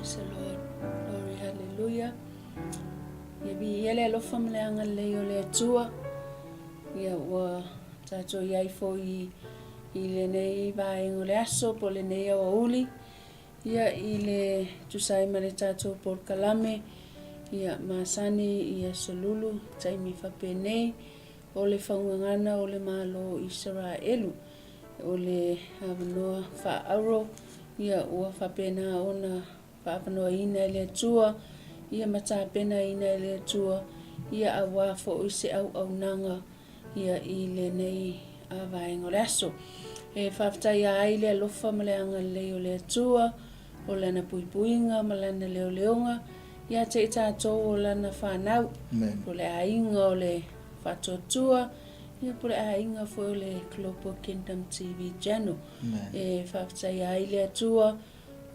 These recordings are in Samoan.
Praise the Lord. Glory, hallelujah. Ia viia le alofa ma le agalelei o le Atua. Ia ua tatou i ai foi i lenei vaega o le aso po o lenei aoauli. Ia i le tusa ai ma le tatou polokalame, ia masani i aso lulu taimi faapenei o le faugagana o le Malo o Isaraelu. O le avanoa faa-auro, ia ua faapena ona faaavanoaina e le Atua, ia ma tapenaina e le Atua, ia auā foi se auaunaga ia i lenei vaega o le aso. E faafetaia ai le alofa ma le agalelei o le Atua, o Lana puipuiga ma Lana leoleoga ia te i tatou o Lana fanau, po o le aiga o le Faatuatua, ia po o le aiga foi o le Global Kingdom TV Channel. E faafetaia ai le Atua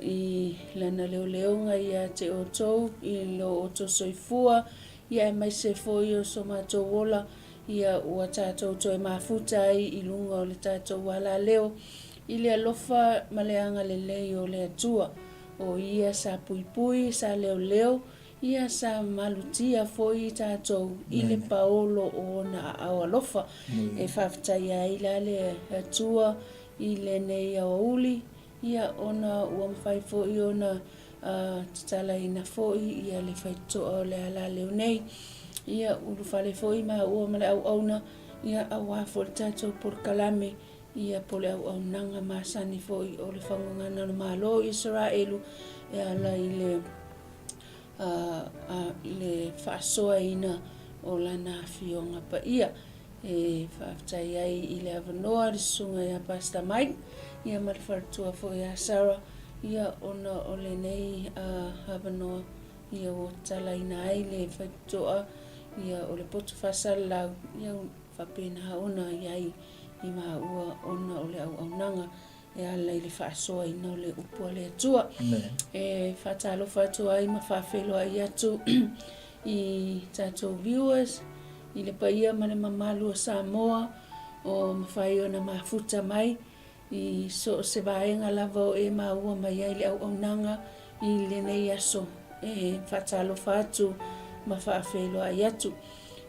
i Lana leoleoga ia te outou i lo outou soifua, ia aemaise foi o so matou ola, ia ua tatou toe mafuta ai i luga o le tatou alaleo i le alofa ma le agalelei o le Atua, o Ia sa puipui, sa leoleo, ia sa malutia foi i tatou i le paolo o Ona aao alofa. E faafetaia ai la le Atua i lenei aoauli, ia ona ua mafai foi ona tatalaina foi ia le faitotoa o le alaleo nei. Ia ulufale foi maua ma le auauna, ia auā foi le tatou polokalame, ia po o le auaunaga masani foi o le faugagana o le Malo o Isaraelu e ala i le le faasoaina o lana afioga paia. E faafetai ai i le avanoa le susuga ia Pastor Mike ia ma le faletua foi ia Sarah ia ona o lenei avanoa ia ua tatalaina ai le faitotoa ia o le poto faasalalau ia faapena ona i ai i maua ona o le auaunaga e ala i le faasoaina o le upu a le Atua. E faatalofa atu ai ma faafeiloai atu i tatou viewers, i le paia ma le mamalu o Samoa o mafai ona mafuta mai i so o se vaega lava o e maua mai ai le auaunaga i lenei aso. E faatalofa atu ma faafeiloai atu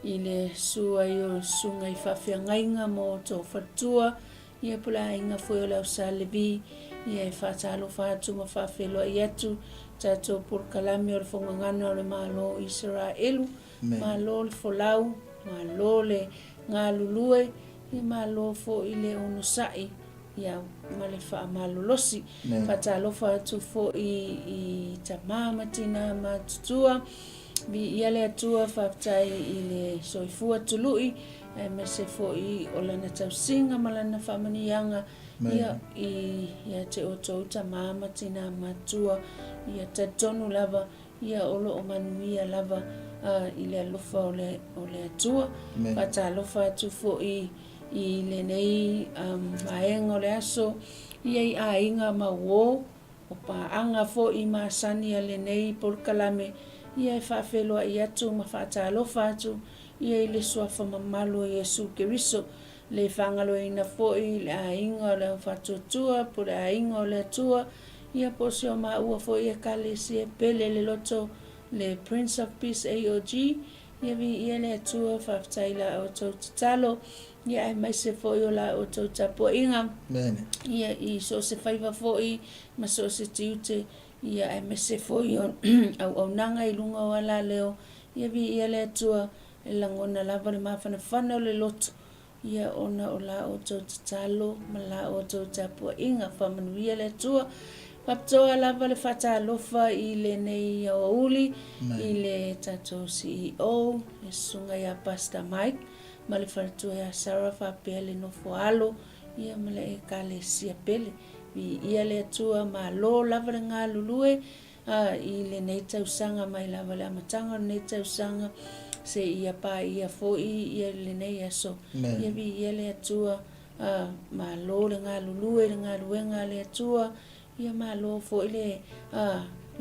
i le susu ai o susuga i faafeagaiga ma outou faletua, Ia po o le aiga foi o le au Sa Levi, ia e faatalofa atu ma faafeiloai atu tatou polokalame o le Fogagana o le Malo o Isaraelu. Malo le folau, malo le galulue, ia malo foi le onosai, ia ma le faamalolosi. Faatalofa atu foi i tama ma tina matutua, viia le Atua, faafetai i le soifua tului, aemaise foi o lana tausiga ma lana faamanuiaga ia i ia te outou tama ma tina matua ia talitonu lava ia o lo o manuia lava i le alofa o le o le Atua. Faatalofa atu foi i lenei vaega o le aso ia i aiga ma uo O paaga foi masani a lenei polokalame ia e faafeiloai atu ma faatalofa atu ia i le Suafa mamalu o Iesu Keriso, le faagaloina foi i le aiga o le Aufaatuatua po o le aiga o le Atua, ia po o si o maua foi Ekalesia pele le loto le Prince of Peace AOG, Ia viia le Atua, faafetai i la outou tatalo, ia aemaise foi o la outou tapuaiga, ia i so o se faiva foi ma so o se tiute, ia aemaise foi o auaunaga i luga o alaleo, ia viia le Atua, e lagona lava le mafanafana o le loto, Ia ona o la outou tatalo ma la outou tapuaiga. Faamanuia le Atua. Faapitoa lava le faatalofa i lenei aoauli i le tatou CEO, le Susuga ia Pastor Mike ma le faletua ia Sarah faapea le nofo alo ia ma le Ekalesia pele. Viia le Atua, malo lava le galulue Ā, i lenei tausaga mai lava le amataga o lenei tausaga, seia paia foi ia lenei aso, ia viia le Atua, ā, malo le galulue i le galuega a le Atua, ia malo foi le, ā,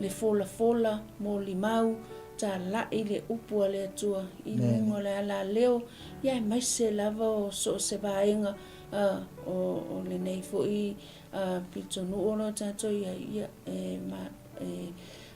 le folafola, molimau, talai le upu a le Atua i luga o le alaleo, ia aemaise lava o so o se vaega, ā, o, o lenei foi A pitonuu o lo tatou i ai, ia, e, ma, e,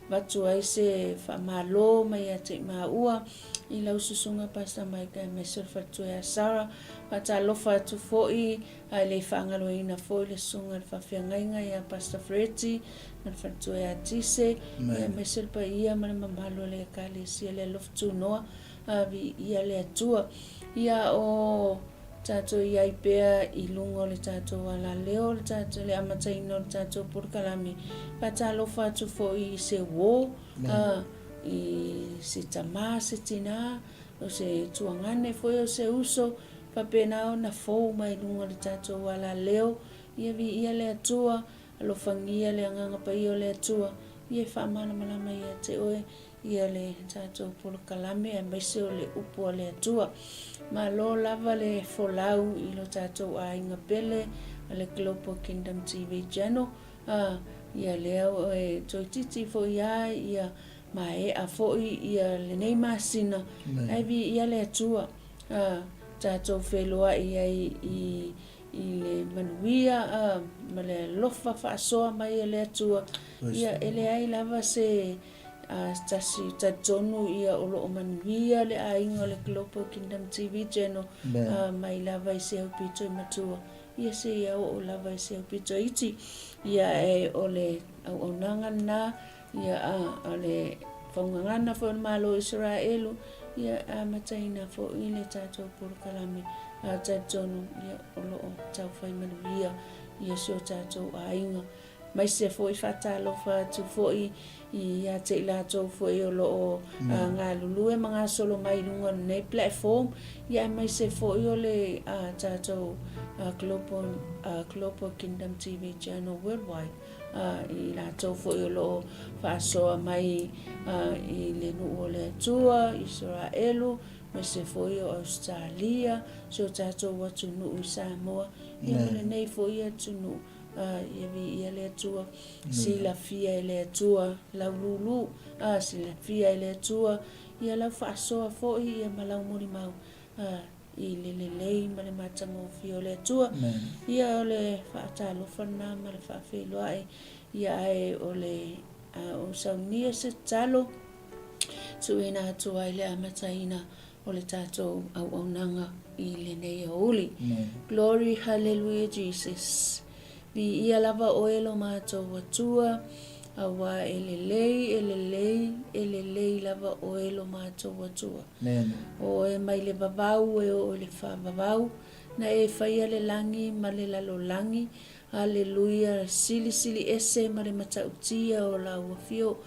avatu ai se faamalo mai ia te i maua i lau susuga Pastor Mike aemaise o le faletua ia Sarah. Faatalofa atu foi ae le i faagaloina foi le susuga i le faafeagaiga ia Pastor Freddy ma le faletua ia Tise, aemaise le paia ma le mamalu o le Ekalesia le Alofa Tunoa, a viia le Atua. Ia o tatou i ai pea i luga o le tatou alaleo, le tatou, le amataina o le tatou polokalame. Faatalofa atu foi i se uo, a, i se tamā, se tinā, o se tuagane foi, o se uso, faapena ona fou mai luga o le tatou alaleo. Ia viia le Atua, alofagia le Agaga Paia o le Atua, ia e faamalamalama ia te oe ia le tatou polokalame aemaise o le upu a le Atua. Malo lava le folau i lo tatou aiga pele a le Global Kingdom TV Channel. A, ia lea e toeitiiti foi a ia maea foi ia lenei masina. Ae viia le Atua. A, tatou feiloai ai i i le manuia a, ma le alofa faasoa mai e le Atua. Ia e leai lava se A tasi talitonu ia o lo o manuia le aiga o le Global Kingdom TV Channel a mai lava i se aupito i matua ia seia oo lava i se aupito iti. Ia e o le auaunaga lena ia a o le faugagana foi o le Malo o Isaraelu ia e amataina foi le tatou polokalame a talitonu ia o lo o taufai manuia ia si o tatou aiga. Aemaise foi faatalofa atu foi ia te i latou foi o lo o galulue ma gasolo mai i luga o lenei platform, ia aemaise foi o le tatou Global, Global Kingdom TV Channel Worldwide, i latou foi o lo o faasoa mai i le nuu o le Atua, Isaraelu, aemaise foi o Ausetalia, si o tatou atunuu i Samoa, ia ma lenei foi atunuu. A, ia viia le Atua, silafia e le Atua lau lūlū, a, silafia e le Atua ia lau faasoa foi ia ma lau molimau, a, i le lelei ma le matagofie o le Atua. Ia o le faatalofa lena ma le faafeiloai, ia ae o le a ou saunia se tatalo, tuuina atu ai le amataina o le tatou auaunaga i lenei aoauli. Glory hallelujah Jesus. Viia lava oe lo matou Atua, auā e lelei, e lelei, e lelei lava oe lo matou Atua. O oe mai le vavau e oo i le faavavau, na e faia le lagi ma le lalolagi, Aleluia, silisili ese ma le matautia o lau afio.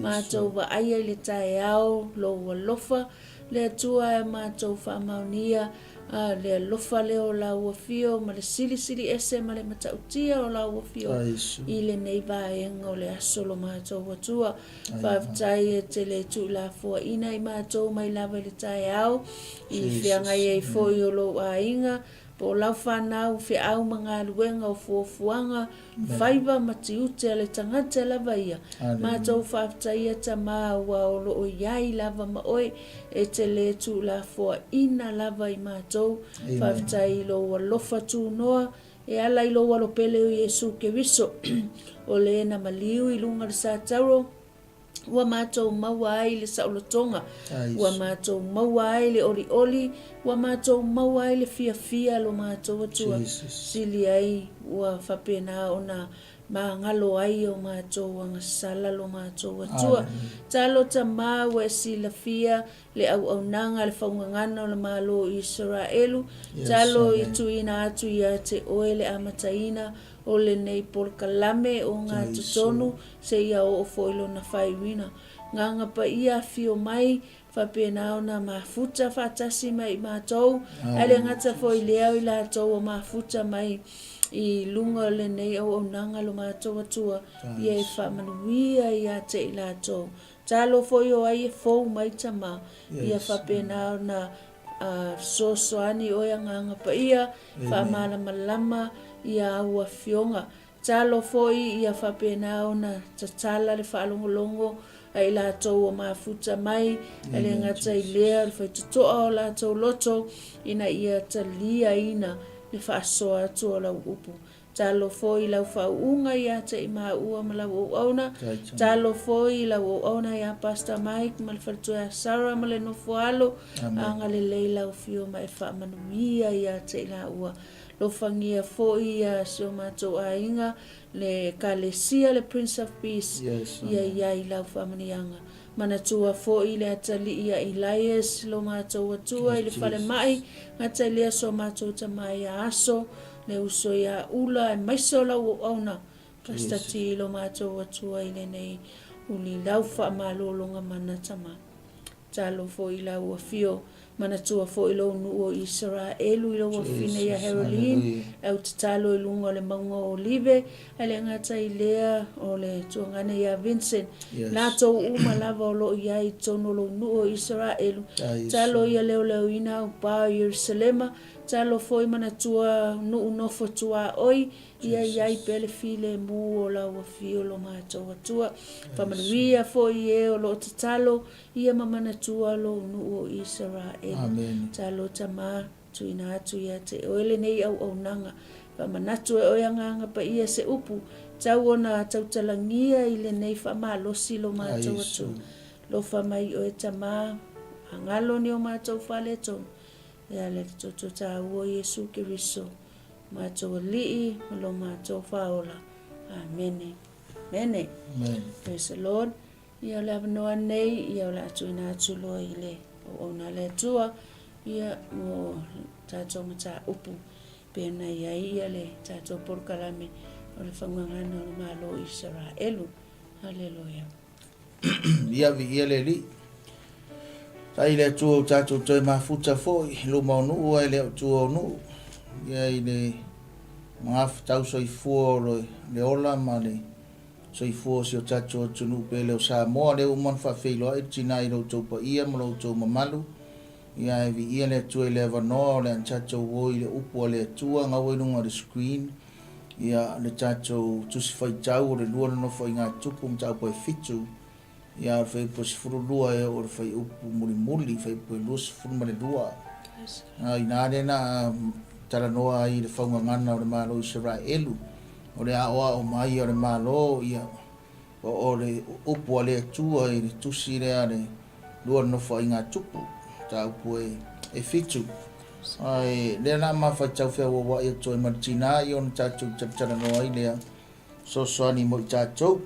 Matou vaaia i le taeao lou alofa, le Atua e matou faamaonia, a, le alofa lea o lau afio ma le silisili ese ma le matautia o lau afio i lenei vaega o le aso lo matou Atua. Faafetai e te le tuulafoaina i matou mai lava i le taeao, i feagai ai foi o lou aiga, Po o lau whanau, wheau ma galuega o fuafuaga, faiva ma tiute a le tagata lava ia. Matou faafetaia Tama aua o lo o iai lava ma oe, e te le tuulafoaina lava i matou. Faafetai i lou alofa tunoa, e ala i lou alopele o Iesu Keriso, o le na maliu i luga le satauro, Ua matou maua ai le saolotoga, ua matou maua ai le olioli, ua matou maua ai le fiafia lo matou Atua, sili ai ua faapena ona magalo ai o matou agasala lo matou Atua. Talo Tama ua e silafia le auaunaga a le faugagana o le Malo o Isaraelu, talo i tuuina atu ia te oe le amataina o lenei polokalame o ngā totonu seia oo foi lona faaiuina. Nganga paia afio mai, faapena ona mafuta faatasi mai i matou, ae le gata foi lea o i latou o mafuta mai i luga o lenei auaunaga lo matou Atua, ia e faamanuia ia te i latou. Talo foi o ai e fou mai Tama, ia faapena ona fesoasoani oe Agaga Paia, faamalamalama ia au afioga. Talo foi ia faapena ona tatala le faalogologo a i latou o mafuta mai, e le gata i lea o le faitotoa o latou loto ina ia taliaina le faasoa atu o lau upu. Talo foi i lau faauuga ia te i maua ma lau auauna. Talo foi i lau auauna ia Pastor Mike ma le faletua ia Sarah ma le nofo alo. Agalelei lau afio ma e faamanuia ia te i laua. Lofagia foi ia si o matou aiga le Ekalesia le Prince of Peace ia i ai lau faamanuiaga. Manatua foi le atalii ia Elias lo matou Atua i le falemai, gata i lea so matou tama ia Aso, le uso ia Ula aemaise o lau auauna Pastor T lo matou Atua i lenei ulilau faamalologa mana tama. Talo foi i lau afio, manatua foi lou nuu o Isaraelu i lou afine ia Haroline, au tatalo i luga o le mauga o Olive, ae le gata i lea o le tuagana ia Vincent, yes. latou uma lava o lo o i ai i totonu o lou nuu o Isaraelu, talo ia leoleoina au pa o Ierusalema, talo foi manatua nuu nofo tuaoi, Ia i ai pea le filemu o lau afio lo matou Atua. Faamanuia foi i e o lo o tatalo ia ma manatua lou nuu o Isaraelu. Talo Tama, tuuina atu ia te oe lenei auaunaga. Faamanatu e oe Agaga Paia se upu tau ona tautalagia i lenei faamalosi lo matou Atua. Lofa mai oe Tama, agalo ni o matou faaletonu, e ala i le toto taua o Iesu Keriso. Matou Alii ma lo matou Faaola. Amene. Amene. Amen. Praise the Lord. Ia o le avanoa nei, ia o le a tuuina atu loa i le auauna a le Atua, ia mo tatou mataupu pei ona i ai ia le tatou polokalame o le faugagana o le Malo o Isaraelu. Haleluia. Ia viia le Alii. Faafetai i le Atua ua tatou toe mafuta foi i luma o nuu ae le o tua o nuu. Ia i le magafetau soifua o le ola ma le soifua o si o tatou atunuu pele o Samoa. Lea ua uma ona faafeiloai le tina i lo outou paia ma lo outou mamalu. Ia ae viia le Atua i le avanoa o le a tatou o i le upu a le Atua gaua i luga o le screen. Ia, le tatou Tusi Faitau o le lua Nofoaiga Tupu mataupu e fitu, ia, o le fuaiupu e 12 e oo i le fuaiupu mulimuli, fuaiupu e 22. A inā lea na talanoa ai i le faugagana o le Malo o Isaraelu, o le aoao mai o le Malo, ia, o le upu a le Atua i le tusi lea a le lua Nofoaiga Tupu, mataupu e fitu. Ae lea la ma faitau feauauai atu ai ma le tina i ona tatou talatalanoa ai lea fesoasoani mo i tatou.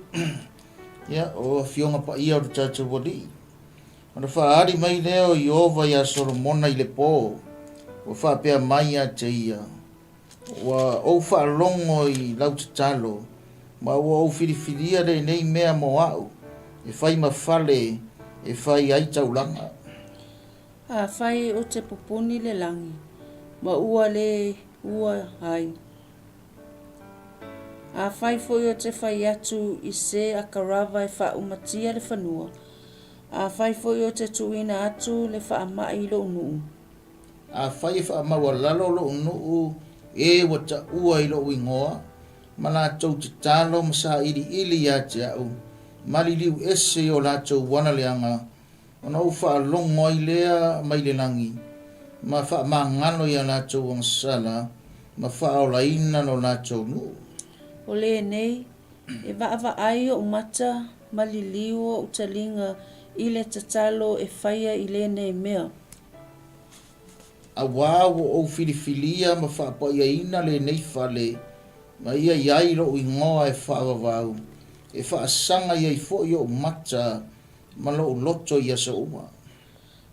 Ia, o afioga paia o le tatou Alii. Ona faaali mai lea o Ieova iā Solomona i le po, ua faapea mai ia te ia, Ua ou faalogo i lau tatalo, ma ua ou filifilia lenei mea mo au, e fai ma fale e fai ai taulaga. Afai ou te pupuni le lagi, ma ua le ua ai. Afai foi ou te fai atu i se akarava e faaumatia le fanua, afai foi ou te tuuina atu le faamai i lou nuu. Afai e faamaualalo lou nuu e ua taua i lou igoa, ma latou tatalo ma sailiili ia te au, ma liliu ese i o latou ana leaga, Ona ou faalogo ai lea mai le lagi, ma faamagalo i a latou agasala, ma faaolaina lo latou nuu. O lenei, e vaavaai ou mata ma liliu ou taliga i le tatalo e faia i lenei mea. Auā ua ou filifilia ma faapaiaina lenei fale, ma ia i ai lou igoa e faavavau, e faasaga i ai foi ou mata ma lou loto i aso uma.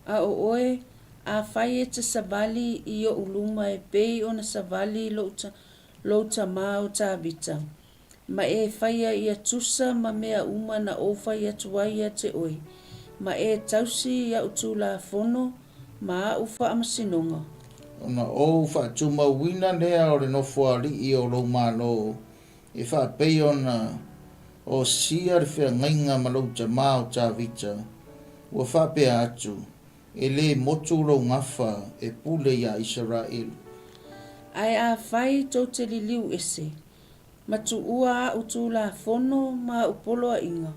A o oe, afai e te savali i oʻu luma e pei ona savali lou tama o Tavita, ma e faia ia tusa ma mea uma na ou fai atu ai ia te oe, ma e tausi i aʻu tulafono ma aʻu faamasinoga. Ona ou faatumauina lea o le nofoalii o lou malo E faapei ona osia le feagaiga ma lou tama o Tavita, ua faapea atu, E lē motu lou gafa e pule iā Isaraelu. Ae afai tou te liliu ese, ma tuua aʻu tulafono ma aʻu poloaiga,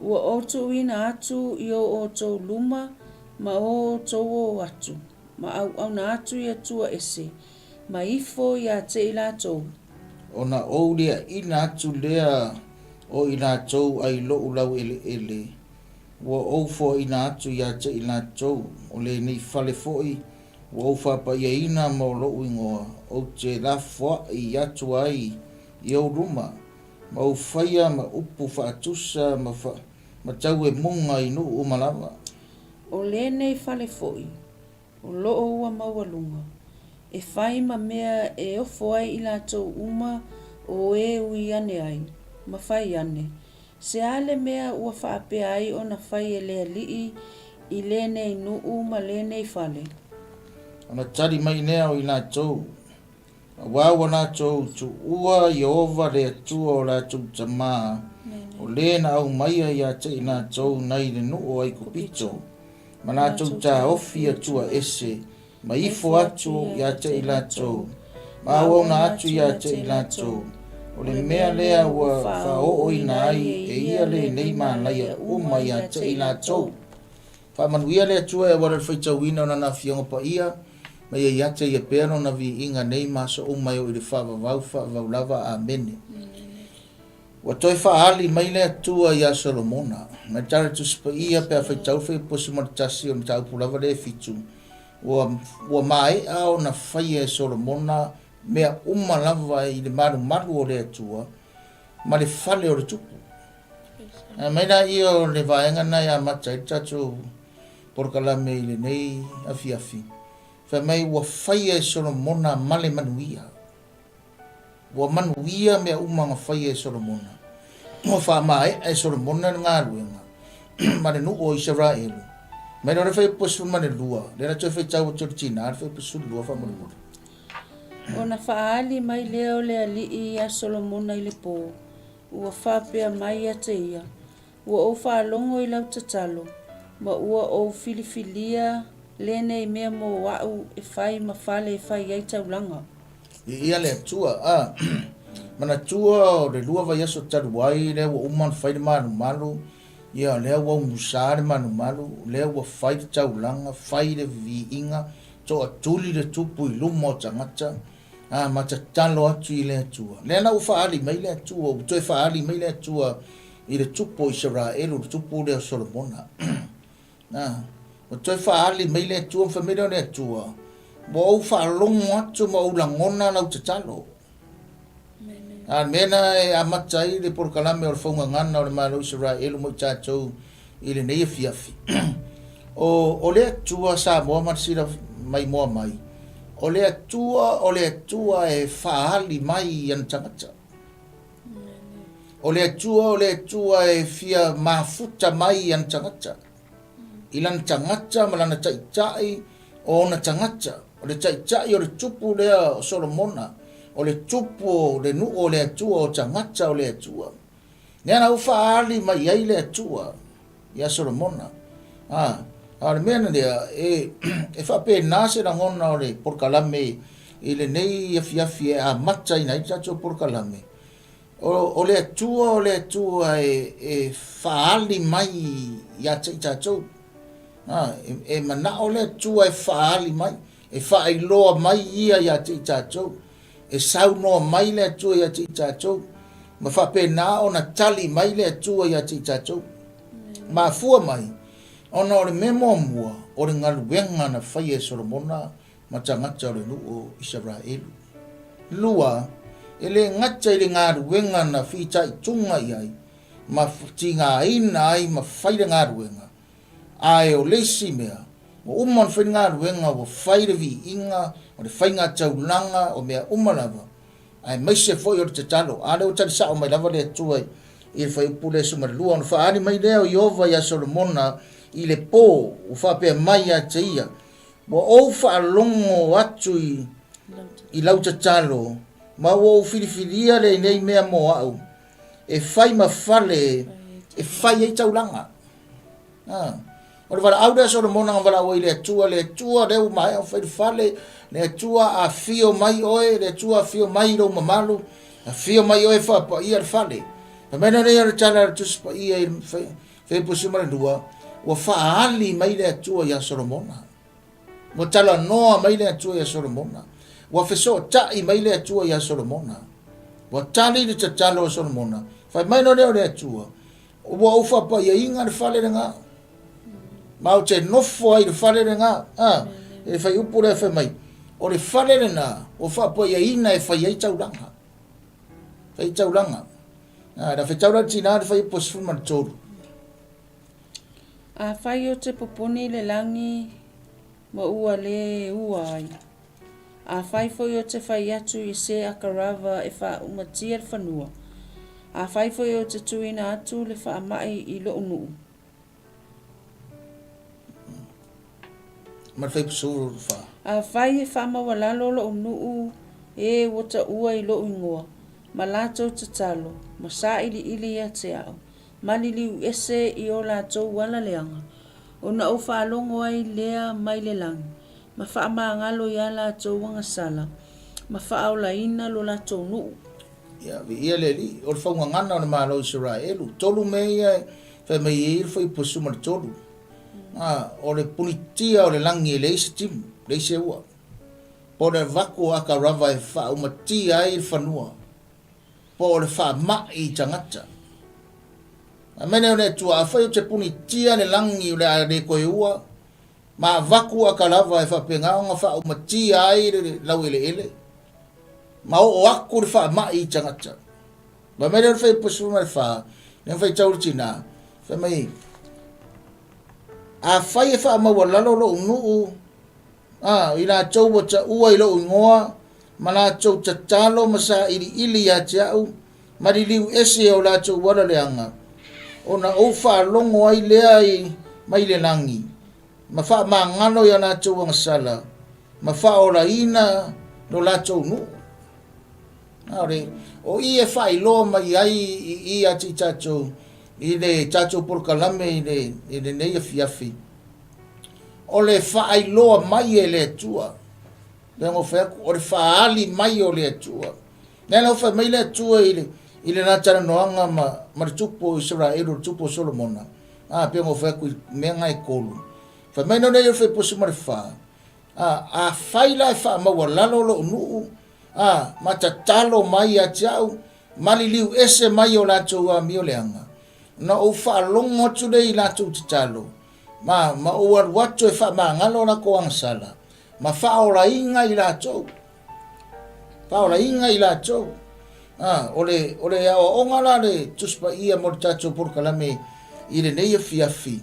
ua ou tuuina atu i o outou luma ma o outou o atu, ma auauna atu i Atua ese, ma ifo ia te i latou. Ona ou liaʻina atu lea o i latou ai loʻu laueleele, ua ou foaina atu ia te i latou, o lenei fale foi ua ou faapaiaina mo loʻu igoa, ou te lafoaʻi atu ai i ou luma, ma ou faia ma upu faatusa ma ma tauemuga i nuu uma lava. O lenei fale foi, o loo ua maualuga, e fai ma mea e ofo ai i latou uma o e ui ane ai, ma fai ane, Se a le mea ua faapea ai ona fai e le Alii i lenei nuu ma lenei fale? Ona tali mai lea o i latou, Aua ua latou tuua Ieova le Atua o latou tama, o le na aumaia ia te i latou nai le nuu o Aikupito, ma latou taofi Atua ese, ma ifo atu ia te i latou, ma auauna atu ia te i latou, o le mea lea ua faaooina ai e ia lenei malaia uma ia te i latou. Faamanuia le Atua e auala i le faitauina o Lana Afioga Paia, ma ia ia te Ia pea Lona viiga nei ma aso uma e oo i le faavavau faavavau lava. Amene. Ua toe faaali mai le Atua iā Solomona. Mai le Tala Tusi Paia pe a faitau le Fuaiupu 11 o le mataupu lava lea e fitu, ua, ua maea ona faia e Solomona mea uma lava i le malumalu o le Atua ma le fale o le tupu. Ae mai laia o le vaega lena e amata ai le tatou polokalame i lenei afiafi, fai mai ua faia e Solomona ma le manuia. Ua manuia mea uma na faia e Solomona. Ua faamaea e Solomona le galuega ma le nuu o Isaraelu. Mai loa le fuaiupu 12, lea na toe faitau atu e le tina le fuaiupu 12 faamolemole. Ona faaali mai lea o le Alii iā Solomona i le po, Ua faapea mai ia te ia, Ua ou faalogo i lau tatalo, ma ua ou filifilia lenei mea mo aʻu e fai ma fale e fai ai taulaga. Viia le Atua. A, manatua o le lua vaiaso talu ai, lea ua uma ona fai le malumalu, ia, lea ua umusa le malumalu, lea ua fai le taulaga, fai le viiga, toatuli le tupu i luma o tagata, A, ma tatalo atu i le Atua. Lea la ua faaali mai le Atua, ua toe faaali mai le Atua i le tupu o Isaraelu, le tupu lea o Solomona. A, ua toe faaali mai le Atua, ma fai mai lea o le Atua, ua ou faalogo atu ma ou lagona lau tatalo. A, le mea lena e amata ai le polokalame o le faugagana o le Malo o Isaraelu mo i tatou i lenei afiafi. O, o le Atua Samoa ma le sila maimoa mai, o le Atua, o le Atua e faaali mai i ana tagata. O le Atua, o le Atua e fia mafuta mai i ana tagata. I lana tagata ma lana taitai o ona tagata. O le taitai o le tupu lea o Solomona, o le tupu o le nuu o le Atua, o tagata o le Atua. Lea na ua faaali mai ai le Atua ia Solomona. A, a o le mea na lea, e, e faapena se lagona o le polokalame i lenei afiafi e amataina ai le tatou polokalame. O, o le Atua, o le Atua e, e faaali mai ia te i tatou. A, e, e manao le Atua e faaali mai, e faailoa mai ia ia te i tatou. E saunoa mai le Atua ia te i tatou, ma faapena ona tali mai le Atua ia te i tatou. Mafua mai, ona o le mea muamua, o le galuega na faia e Solomona ma tagata o le nuu o Isaraelu. Lua, e le gata i le galuega na fitaituga i ai, ma tigaina ai ma fai le galuega, Ae o le isi mea, ua uma ona fai le galuega, ua fai le viiga, o le faiga taulaga, o mea uma lava, aemaise foi o le tatalo. A lea ua tali sao mai lava le Atua i le fuaiupu lea 12, ona faaali mai lea o Ieova iā Solomona i le po, ua faapea mai ia te ia, Ua ou faalogo atu i lau tatalo, ma ua ou filifilia lenei mea mo au, e fai ma fale e fai ai taulaga. A. O le valaau lea a Solomona na valaau ai i le Atua, le Atua lea ua maea ona fai le fale, le Atua afio mai oe, le Atua afio mai i lou mamalu, afio mai oe e faapaia le fale. Fai mai lea o le tala a le Tusi Paia i le Fuaiupu 12, ua faaali mai le Atua ia Solomona. Ua talanoa mai le Atua ia Solomona. Ua fesootai mai le Atua ia Solomona. Ua tali le tatalo a Solomona, fai mai loa lea o le Atua, Ua ou faapaiaina le fale lena, ma ou te nofo ai i le fale lena. A, e le faiupu lea fai mai, o le fale lena ua faapaiaina e fai ai taulaga. Fai ai taulaga. A, le fetau la le tina le faiupu 13. Afai ou te poponi le lagi ma ua le ua ai. Afai foi ou te fai atu i se akarava e faaumatia le fanua, afai foi ou te tuuina atu le faamai i lou nuu. Ma le faipusu fa. Afai e faamaualalo lou nuu e ua taua i lou igoa, ma latou tatalo, ma sailiili ia te au, ma liliu ese i o latou ala leaga, ona ou faalogo ai lea mai le lagi, ma faamagalo iā latou agasala, ma faaolaina lo latou nuu. Ia, viia le Alii, o le faugagana o le Malo o Isaraelu. Tolu mea ia e fai mai ai le fuaiupu 13. A, o le punitia o le lagi e leai se timu, leai se ua. Po o le avatu o akarava e faaumatia ai le fanua, po o le faamai i tagata. Fai mai lea o le Atua, afai ou te punitia le lagi o le a le toe ua, Ma avatu aka lava e faapena ona faaumatia ai le laueleele, ma oo atu le faamai i tagata. Fai mai lea o le fuaiupu 14, lea na faitau le tina, fai mai, Afai e faamaualalo lou nuu, a, i latou ua taua i lou igoa, ma latou tatalo ma sailiili ia te au, ma liliu ese i o latou ala leaga, ona ou faalogo ai lea i, mai le lagi, ma faamagalo i a latou agasala, ma faaolaina lo latou nuu. Aore, o i e faailoa mai ai i i ia te i tatou, i le tatou polokalame i le, i lenei afiafi, o le faailoa mai e le Atua, pei ona ou fai atu, o le faaali mai o le Atua. Lea la ua fai mai le Atua i le, i le la talanoaga ma, ma le tupu o Isaraelu, le tupu o Solomona, a, pei ona ou fai atu i mea na e tolu. Fai mai nō nei o le fuaiupu 14, a, afai la e faamaualalo lou nuu, a, ma tatalo mai ia te au, ma liliu ese mai o latou amio leaga, ona ou faalogo atu lea i latou tatalo, ma, ma ou alu atu e faamagalo latou agasala, ma faaolaina i latou. Faaolaina i latou. A, o le, o le aoaoga la le Tusi Paia mo le tatou polokalame i lenei afiafi,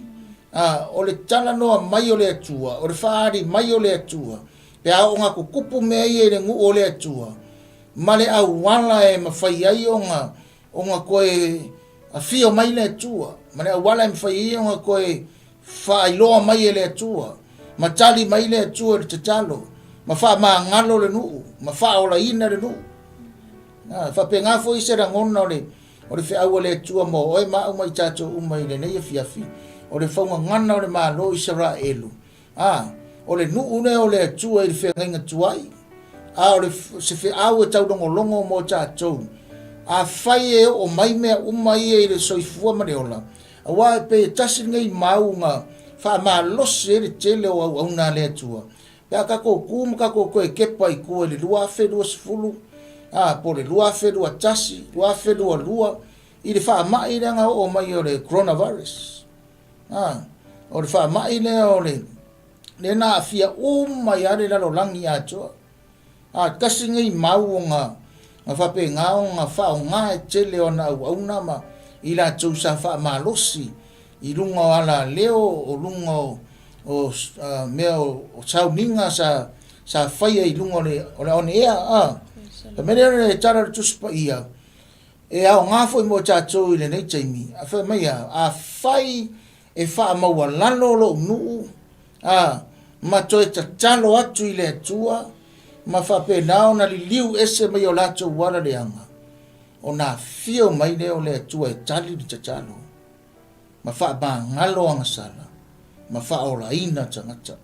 a, o le talanoa mai o le Atua, o le faaali mai o le Atua, pe a oo ina tutupu mea ia i le nuu o le Atua, ma le auala e mafai ai ona, ona toe afio mai le Atua, ma le auala e mafai ai ona toe faailoa mai e le Atua, ma tali mai le Atua i le tatalo, ma faamagalo le nuu, ma faaolaina le nuu. A, faapena foi se lagona o le, o le feau a le Atua mo oe ma au ma i tatou uma i lenei afiafi, o le faugagana o le Malo o Isaraelu, A, o le nuu lea o le Atua i le feagaiga tuai, a o le, se feau e taulogologo mo tatou. Afai e oo mai mea uma ia i le soifua ma le ola, aua e pei e tasi lenei mau na faamalosi ai le tele o auauna a le Atua. Pe a tatou tu ma tatou toe kepa i tua i le 2020, a, po o le 2021, 2022, i le faamai lea na oo mai o le coronavirus. A, o le faamai lea o le, lea na aafia uma ai lava le lalolagi atoa. A, tasi nei mau ona, na faapena ona faaaoga e tele o ana auauna ma i latou sa faamalosi i luga o alaleo, o luga o, o uh, mea o, o sauniga sa, sa faia i luga o le, o le oneea. A, fai mai lea o le tala o le Tusi Paia, E aoga foi mo tatou i lenei taimi, a fai mai a, afai e faamaualalo lou nuu, a, ma toe tatalo atu i le Atua, ma faapena ona liliu ese mai o latou ala leaga, ona afio mai lea o le Atua e tali le tatalo, ma faamagalo agasala, ma faaolaina tagata.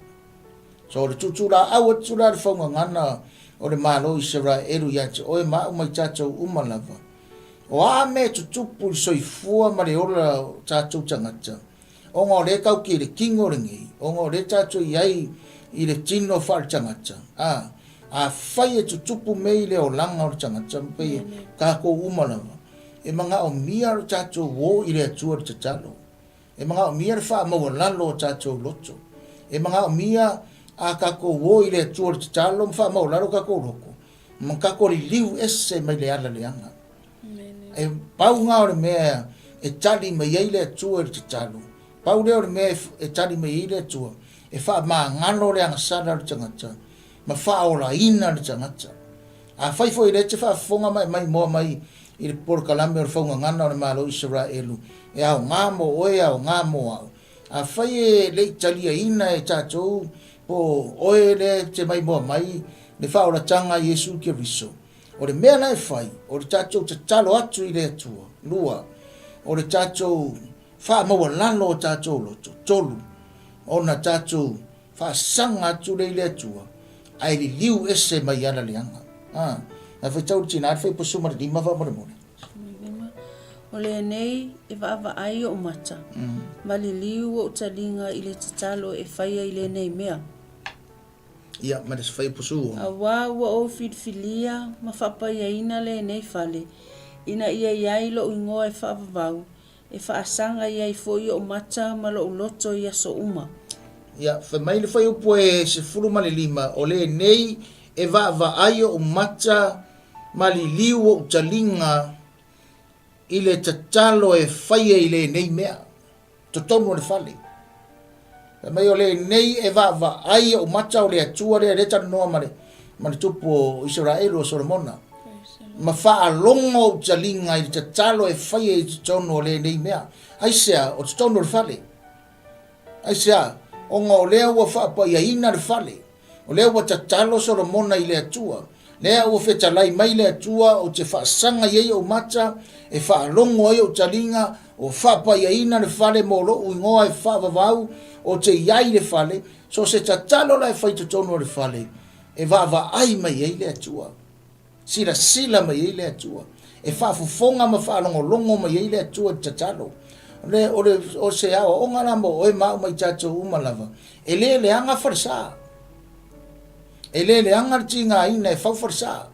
So o le tuutuulaau atu la le faugagana o le Malo o Isaraelu ia te oe ma au ma i tatou uma lava. O a mea e tutupu i le soifua ma le ola o tatou tagata, ona o lea tatou te i le tino lenei, ona o lea tatou i ai i le tino faaletagata, a, Afai e tutupu mea i le olaga o le tagata, ma pei tatou uma lava, e manaomia lo tatou o i le Atua i le tatalo. E manaomia le faamaualalo o tatou loto. E manaomia a tatou o i le Atua i le tatalo ma faamaualalo tatou loto, ma tatou liliu ese mai le ala leaga. E pau na o le mea e tali mai ai le Atua i le tatalo. Pau lea o le mea e tali mai ai le Atua, e faamagalo le agasala o le tagata ma faaolaina le tagata. Afai foi o lea e te faafofoga ma e maimoa mai i le polokalame o le faugagana o le Malo o Isaraelu, e aoga mo oe, e aoga mo au. Afai e le i taliaina e tatou po o oe lea e te maimoa mai le faaolataga a Iesu Keriso, o le mea la e fai, o le tatou tatalo atu i le Atua. Lua, o le tatou faamaualalo o tatou loto. Tolu, ona tatou faasaga atu lea i le Atua, ae liliu ese mai ala leaga. A, na faitau le tina le faipusu ma le lima faamolemole. O lenei e vaavaai ou mata, ma liliu ou taliga i le tatalo e faia i lenei mea. Ia, ma le faipusu. Auā ua ou filifilia ma faapaiaina lenei fale, ina ia i ai lou igoa e faavavau, E faasaga i ai foi ou mata ma lou loto i aso uma. Ia, fai mai le fuaiupu e 15, O lenei e vaavaai ou mata ma liliu ou taliga i le tatalo e faia i lenei mea, totonu o le fale. Fai mai o lenei e vaavaai ou mata o le Atua lea, lea talanoa ma le, ma le tupu o Isaraelu o Solomona. Ma faalogo ou taliga i le tatalo e faia i totonu o lenei mea. Aisea, o totonu o le fale. Aisea, ona o lea ua faapaiaina le fale. O lea ua tatalo Solomona i le Atua. Lea ua fetalai mai le Atua, ou te faasaga i ai ou mata, e faalogo ai ou taliga, ua faapaiaina le fale mo lou igoa e faavavau, ou te i ai i le fale, so o se tatalo la e fai i totonu o le fale, e vaavaai mai ai le Atua. Silasila mai ai le Atua. E faafofoga ma faalogologo mai ai le Atua i le tatalo. O le, o le, o se aoaoga la mo oe ma au ma i tatou uma lava, e le leaga falesa. E le leaga le tigaina e fau falesa.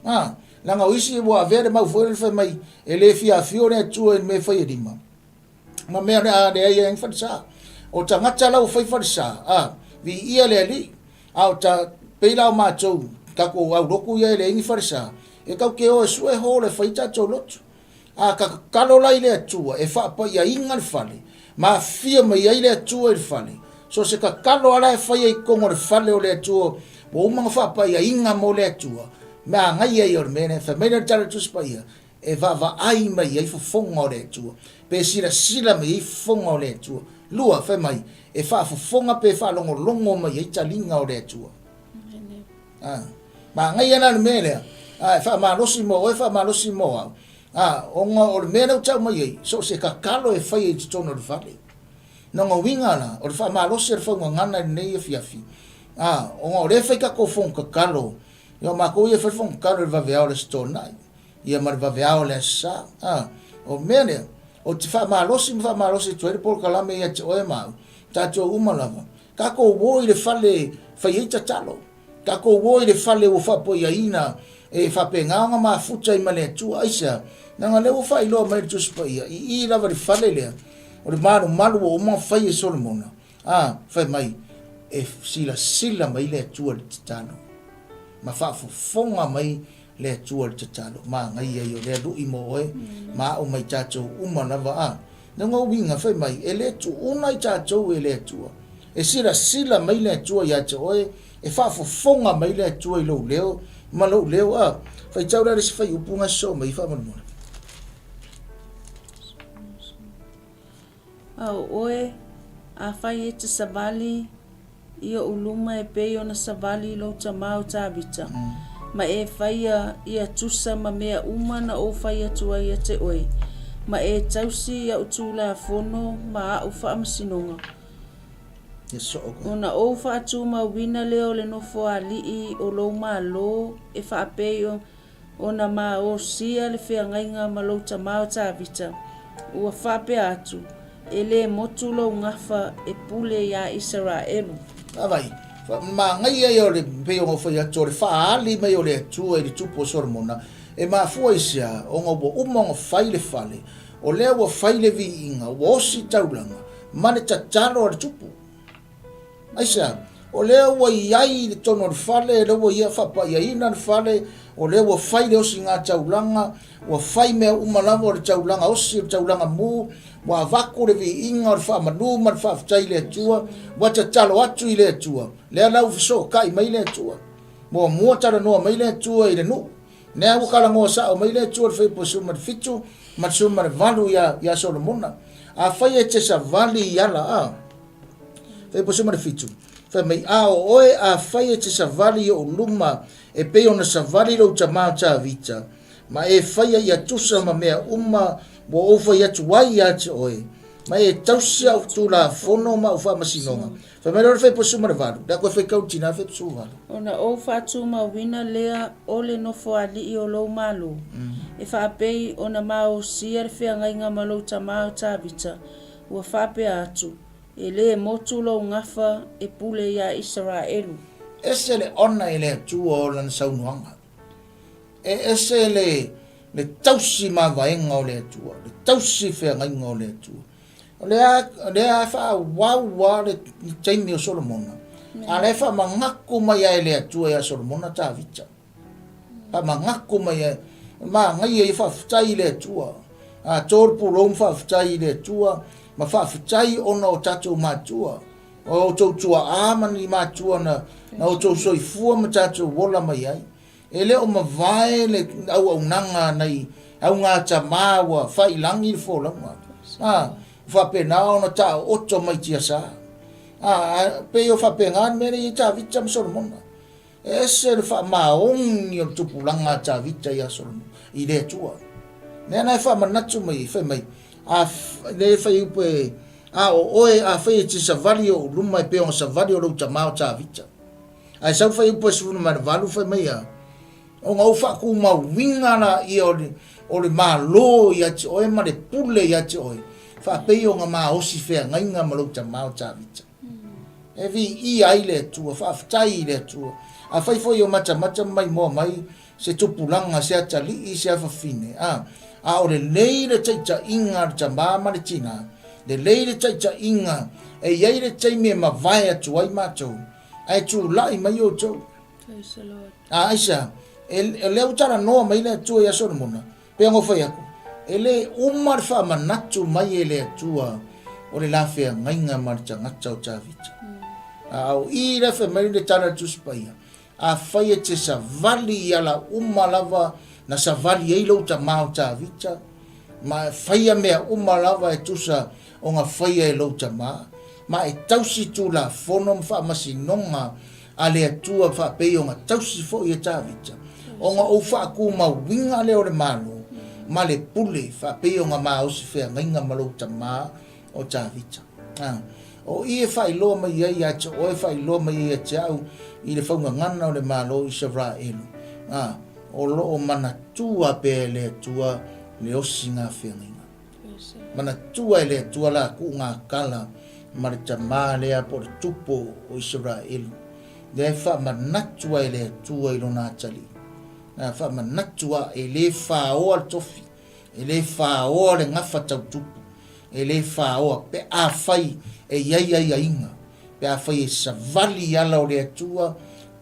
A, leaga o isi ua avea le mau foi lele fai mai, e le fia afio le Atua i le mea e fai e lima. Ma mea o le a leai ai falesa. O tagata la ua fai falesa, a, viia le Alii. A o ta, pei la o matou, tatou aulotu ia e leai ni falesa, e tatou te o e sue hall e fai ai tatou lotu. A ta tatalo la i le Atua e faapaiaina le fale, ma afifio mai ai le Atua i le fale, so se tatalo lava la e faia i totonu o le fale o le Atua ua uma ona faapaiaina mo le Atua, manaia ia o le mea lea. Fai mai lea o le Tala o le Tusi Paia, e vaavaai mai ai fofoga o le Atua, pe silasila mai ai fofoga o le Atua. Lua, fai mai, e faafofoga pe faalogologo mai ai taliga o le Atua. Ah, manaia la le mea lea. Ah, e faamalosi mo oe, faamalosi mo au. Ah, ona o le mea lea ua tau mai ai, so o se tatalo e faia i totonu o le fale. Lona uiga la, o le faamalosi o le faugagana i lenei afiafi, ah, ona o lea e fai tatou fono tatalo, ia o matou ia e fai le fono tatalo i le vaveao o le Aso Toonai. ia ma le vaveao o le Aso Sa. A, o le mea lea, ou te faamalosi ma faamalosi atu ai le polokalame ia te oe ma au, tatou uma lava, tatou o i le fale e fai ai tatalo, tatou o i le fale ua faapoiaina e faapena ona mafuta ai ma le Atua. Aisea? Leaga o lea ua faailoa mai e le Tusi Paia, i i lava i le fale lea, o le malumalu ua uma ona fai e Solomona, a, fai mai, e silasila mai le Atua i le tatalo, ma faafofoga mai le Atua le tatalo manaia ia o lea lui mo oe ma au ma i tatou uma lava a lona uiga fai mai e le tuuna i tatou e le Atua e silasila mai le Atua ia te oe e faafofoga mai le Atua i lou leo ma lou leo a faitau la le isi fuaiupu na sosoo mai faamolemole. A o oe, afai e te savali i ou luma e pei ona savali lou tama o Tavita, ma e faia ia tusa ma mea uma na ou fai atu ai ia te oe, ma e tausi i au tulafono ma au faamasinoga, ona ou faatumauina lea o le nofoalii o lou malo e faapei ona maosia le feagaiga ma lou tama o Tavita, ua faapea atu, E lē motu lou gafa e pule iā Isaraelu. Vaavaai. Manaia ia o le pei ona ou fai atu o le faaali mai o le Atua i le tupu o Solomona, e mafua i se a? Ona ua uma ona fai le fale, o lea ua fai le viiga, ua osi taulaga, ma le tatalo a le tupu. Aisea? O lea ua i ai i totonu o le fale, o lea ua ia faapaiaina le fale, o lea ua fai le osiga taulaga, ua fai mea uma lava o le taulaga osi, o le taulaga mu, ua avatu le viiga o le faamanu ma le faafetai i le Atua, ua tatalo atu i le Atua, lea la ua fesootai mai le Atua. Muamua talanoa mai le Atua i le nuu, lea ua talanoa sao mai le Atua i le fuaiupu 17 ma le 18 ia Solomona. Afai e te savali i ala, a. Fuaiupu 17, fai mai, A o oe, afai e te savali i ou luma e pei ona savali lou tama o Tavita, ma e faia ia tusa ma mea uma ua ou fai atu ai ia te oe, ma e tausi au tulafono ma au faamasinoga. Fai mai loa le fuaiupu 18, le a koe faitau le tina le fuaiupu 18. Ona ou faatumauina lea o le nofoalii o lou malo, e faapei ona maosia le feagaiga ma lou tama o Tavita, ua faapea atu, E lē motu lou gafa e pule iā Isaraelu. Ese le ona i le Atua o Lana saunoaga. E ese le, le tausi mavaega o le Atua, le tausi feagaiga o le Atua. O lea, o lea e faaauau lava le taimi o Solomona, a o lea e faamanatu mai lava e le Atua ia Solomona Tavita. Faamanatu mai ai. Manaia ia faafetai i le Atua. A to le pulou ma faafetai i le Atua, ma faafetai ona o tatou matua, o outou tuaa ma ni matua na, na outou soifua ma tatou ola mai ai. E le o mavae le auaunaga a nai augatama ua faiilagi le folauga. A, faapena ona taooto mai tiasa. A, pei o faapena le mea lea i ai Tavita ma Solomona. E ese le faamaoni o le tupulaga a Tavita ia Solomona i le Atua. Lea na e faamanatu mai ai, fai mai, a, le fai upu e, a o oe, afai e te savali i ou luma e pei ona savali o lou tama o Tavita. Ae sau fai upu e 18, fai mai a, ona ou faatumauina laia o le, o le Malo ia te oe ma le pule ia te oe, faapei ona maosi feagaiga ma lou tama o Tavita. E viia ai le Atua, faafetai i le Atua. Afai foi o matamata ma maimoa mai se tupulaga, se atalii, se afafine, a, a o lelei le taitaiga a le tama ma le tina, lelei le taitaiga, e i ai le taimi e mavae atu ai matou, ae tulai mai outou. A, aisea? E, o lea ua talanoa mai le Atua ia Solomona, Pei ona ou fai atu, e le uma le faamanatu mai e le Atua o le la feagaiga ma le tagata o Tavita. A o i lea fai mai le tala a le Tusi Paia, Afai e te savali i ala uma lava na savali ai lou tama o Tavita, ma e faia mea uma lava e tusa ona faia e lou tama, ma e tausi tulafono ma faamasinoga a le Atua faapei ona tausi foi e Tavita, ona ou faatumauina lea o le Malo ma le pule faapei ona maosi feagaiga ma lou tama o Tavita. A, o i e faailoa mai ai ia te oe, faailoa mai ai ia te au i le faugagana o le Malo o Isaraelu, a, o lo o manatua pea e le Atua le osiga feagaiga. Manatua e le Atua la kuugatala ma le tama lea po o le tupu o Isaraelu, lea e faamanatu ai e le Atua i lona atalii. Na faamanatu a e le faoa le tofi, e le faoa le gafa tau tupu, e le faoa pe afai e i ai aiaiga, pe afai e savali i ala o le Atua,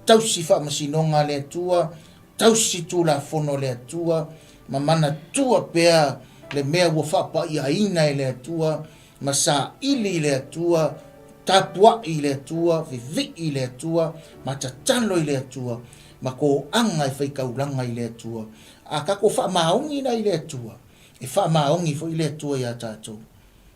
tausi faamasinoga a le Atua, Tausi Tulafono a le Atua ma manatua pea le mea ua faapaiaina e le Atua ma saili i le Atua, tapuai i le Atua, vivii i le Atua, ma tatalo i le Atua, ma toaga e faitaulaga i le Atua. A tatou faamaoni la i le Atua, e faamaoni foi le Atua ia tatou.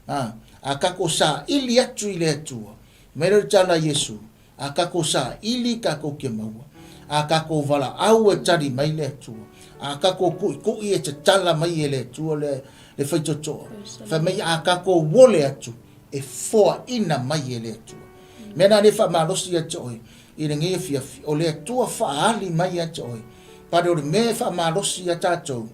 A, a tatou saili atu i le Atua, mai lea o le tala a Iesu, A takou saili takou te maua. A takou valaau e tali mai le Atua. A takou kuʻikuʻi e tatala mai e le Atua le, le faitotoa. Fai mai a takou ole atu e foaina mai e le Atua. Mea na le faamalosi ia te oe i lenei afiafi, o le Atua faaali mai ia te oe. Pale o le mea e faamalosi ia tatou,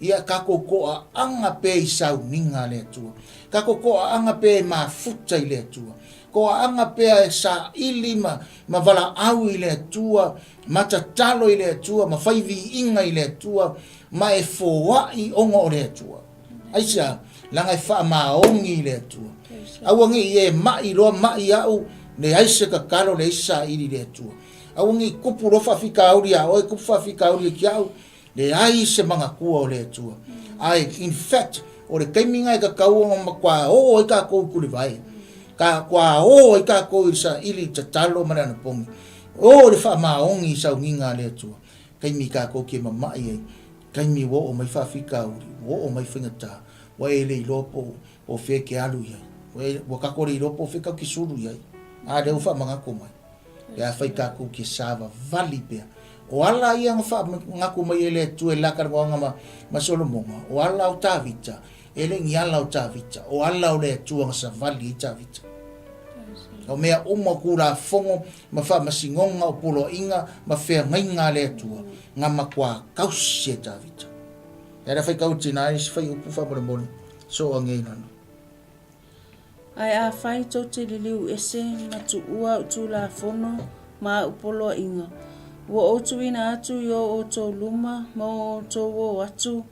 Ia takou toaaga pea i sauniga a le Atua. Takou toaaga pea e mafuta i le Atua. Toaaga pea e saili ma, ma valaau i le Atua, ma tatalo i le Atua, ma fai viiga i le Atua, ma e foai ona o le Atua. Aisea? Leaga e faamaoni i le Atua. Aua ne i e mai loa mai au, leai se tatalo, leai se saili i le Atua. Aua ne i tupu loa faafitauli ia oe, tupu faafitauli ia te au, leai se manatua o le Atua. Ae in fact, o le taimi lena e tatau ona matua o ai tatou i Tulivae, matua o ai tatou i le saili tatalo ma le anapogi, o i le faamaoni i sauniga a le Atua, taimi tatou te mamai ai, taimi ua oo mai faafitauli, ua oo mai faigata, ua e le iloa po o fea e te alu i ai, ua tatou le iloa po o fea tatou te sulu i ai, a lea ua faamanatu mai. Pe afai tatou te savavali pea. O ala ia na faamanatu mai e le Atua i le la talanoaga ma, ma Solomona, o ala o Tavita, e le ni ala o Tavita, o ala o le Atua na savali ai Tavita. O mea uma o Tulafono ma faamasinoga o poloaiga ma feagaiga a le Atua, na matua tausi e Tavita. E ala faitau tina ai se faiupu faamolemole, so age i lalo. Ae afai tou te liliu ese ma tuua au Tulafono ma au poloaiga, ua ou tuuina atu i o outou luma ma o outou o atu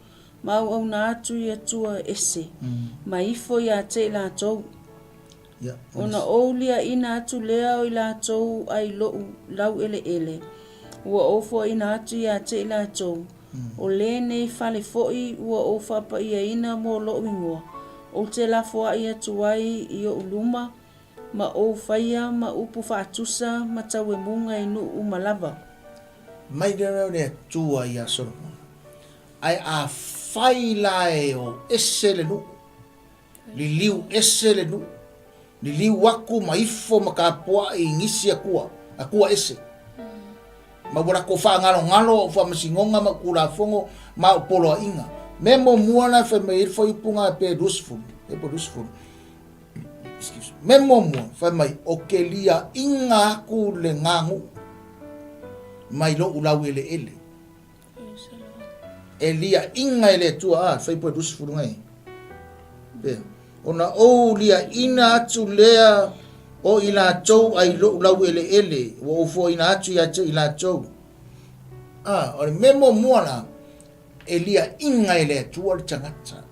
ma auauna atu i Atua ese, ma ifo ia te i latou. Ona ou liaina atu lea o i latou ai loʻu laueleele, ua ou foaina atu ia te i latou, O lenei fale foi ua ou faapaiaina mo lou igoa, ou te lafoai atu ai i ou luma, ma ou faia ma upu faatusa ma tauemuga i nuu uma lava. Mai lea o le Atua ia Solomona, ae afai la e o ese le nuu, liliu ese le nuu, liliu aku ma ifo ma kapuaʻi i nisi akua, akua ese. Ma ua latou faagalogalo au faamasinoga ma au tulafono ma au poloaiga. Mea muamua la e fai mai ai le fuaiupu na pe 20, pe po 20. Excuse. Mea muamua fai mai o ke liaʻiga aku le gā nuu mai loʻu laueleele. E liaʻina e le Atua, a, fai po e 20 ngai. Pea. Ona ou liaʻina atu lea o i latou ai loʻu laueleele, ua ou foaina atu ia te i latou. A, o le mea muamua la, e liaʻina e le Atua le tagata.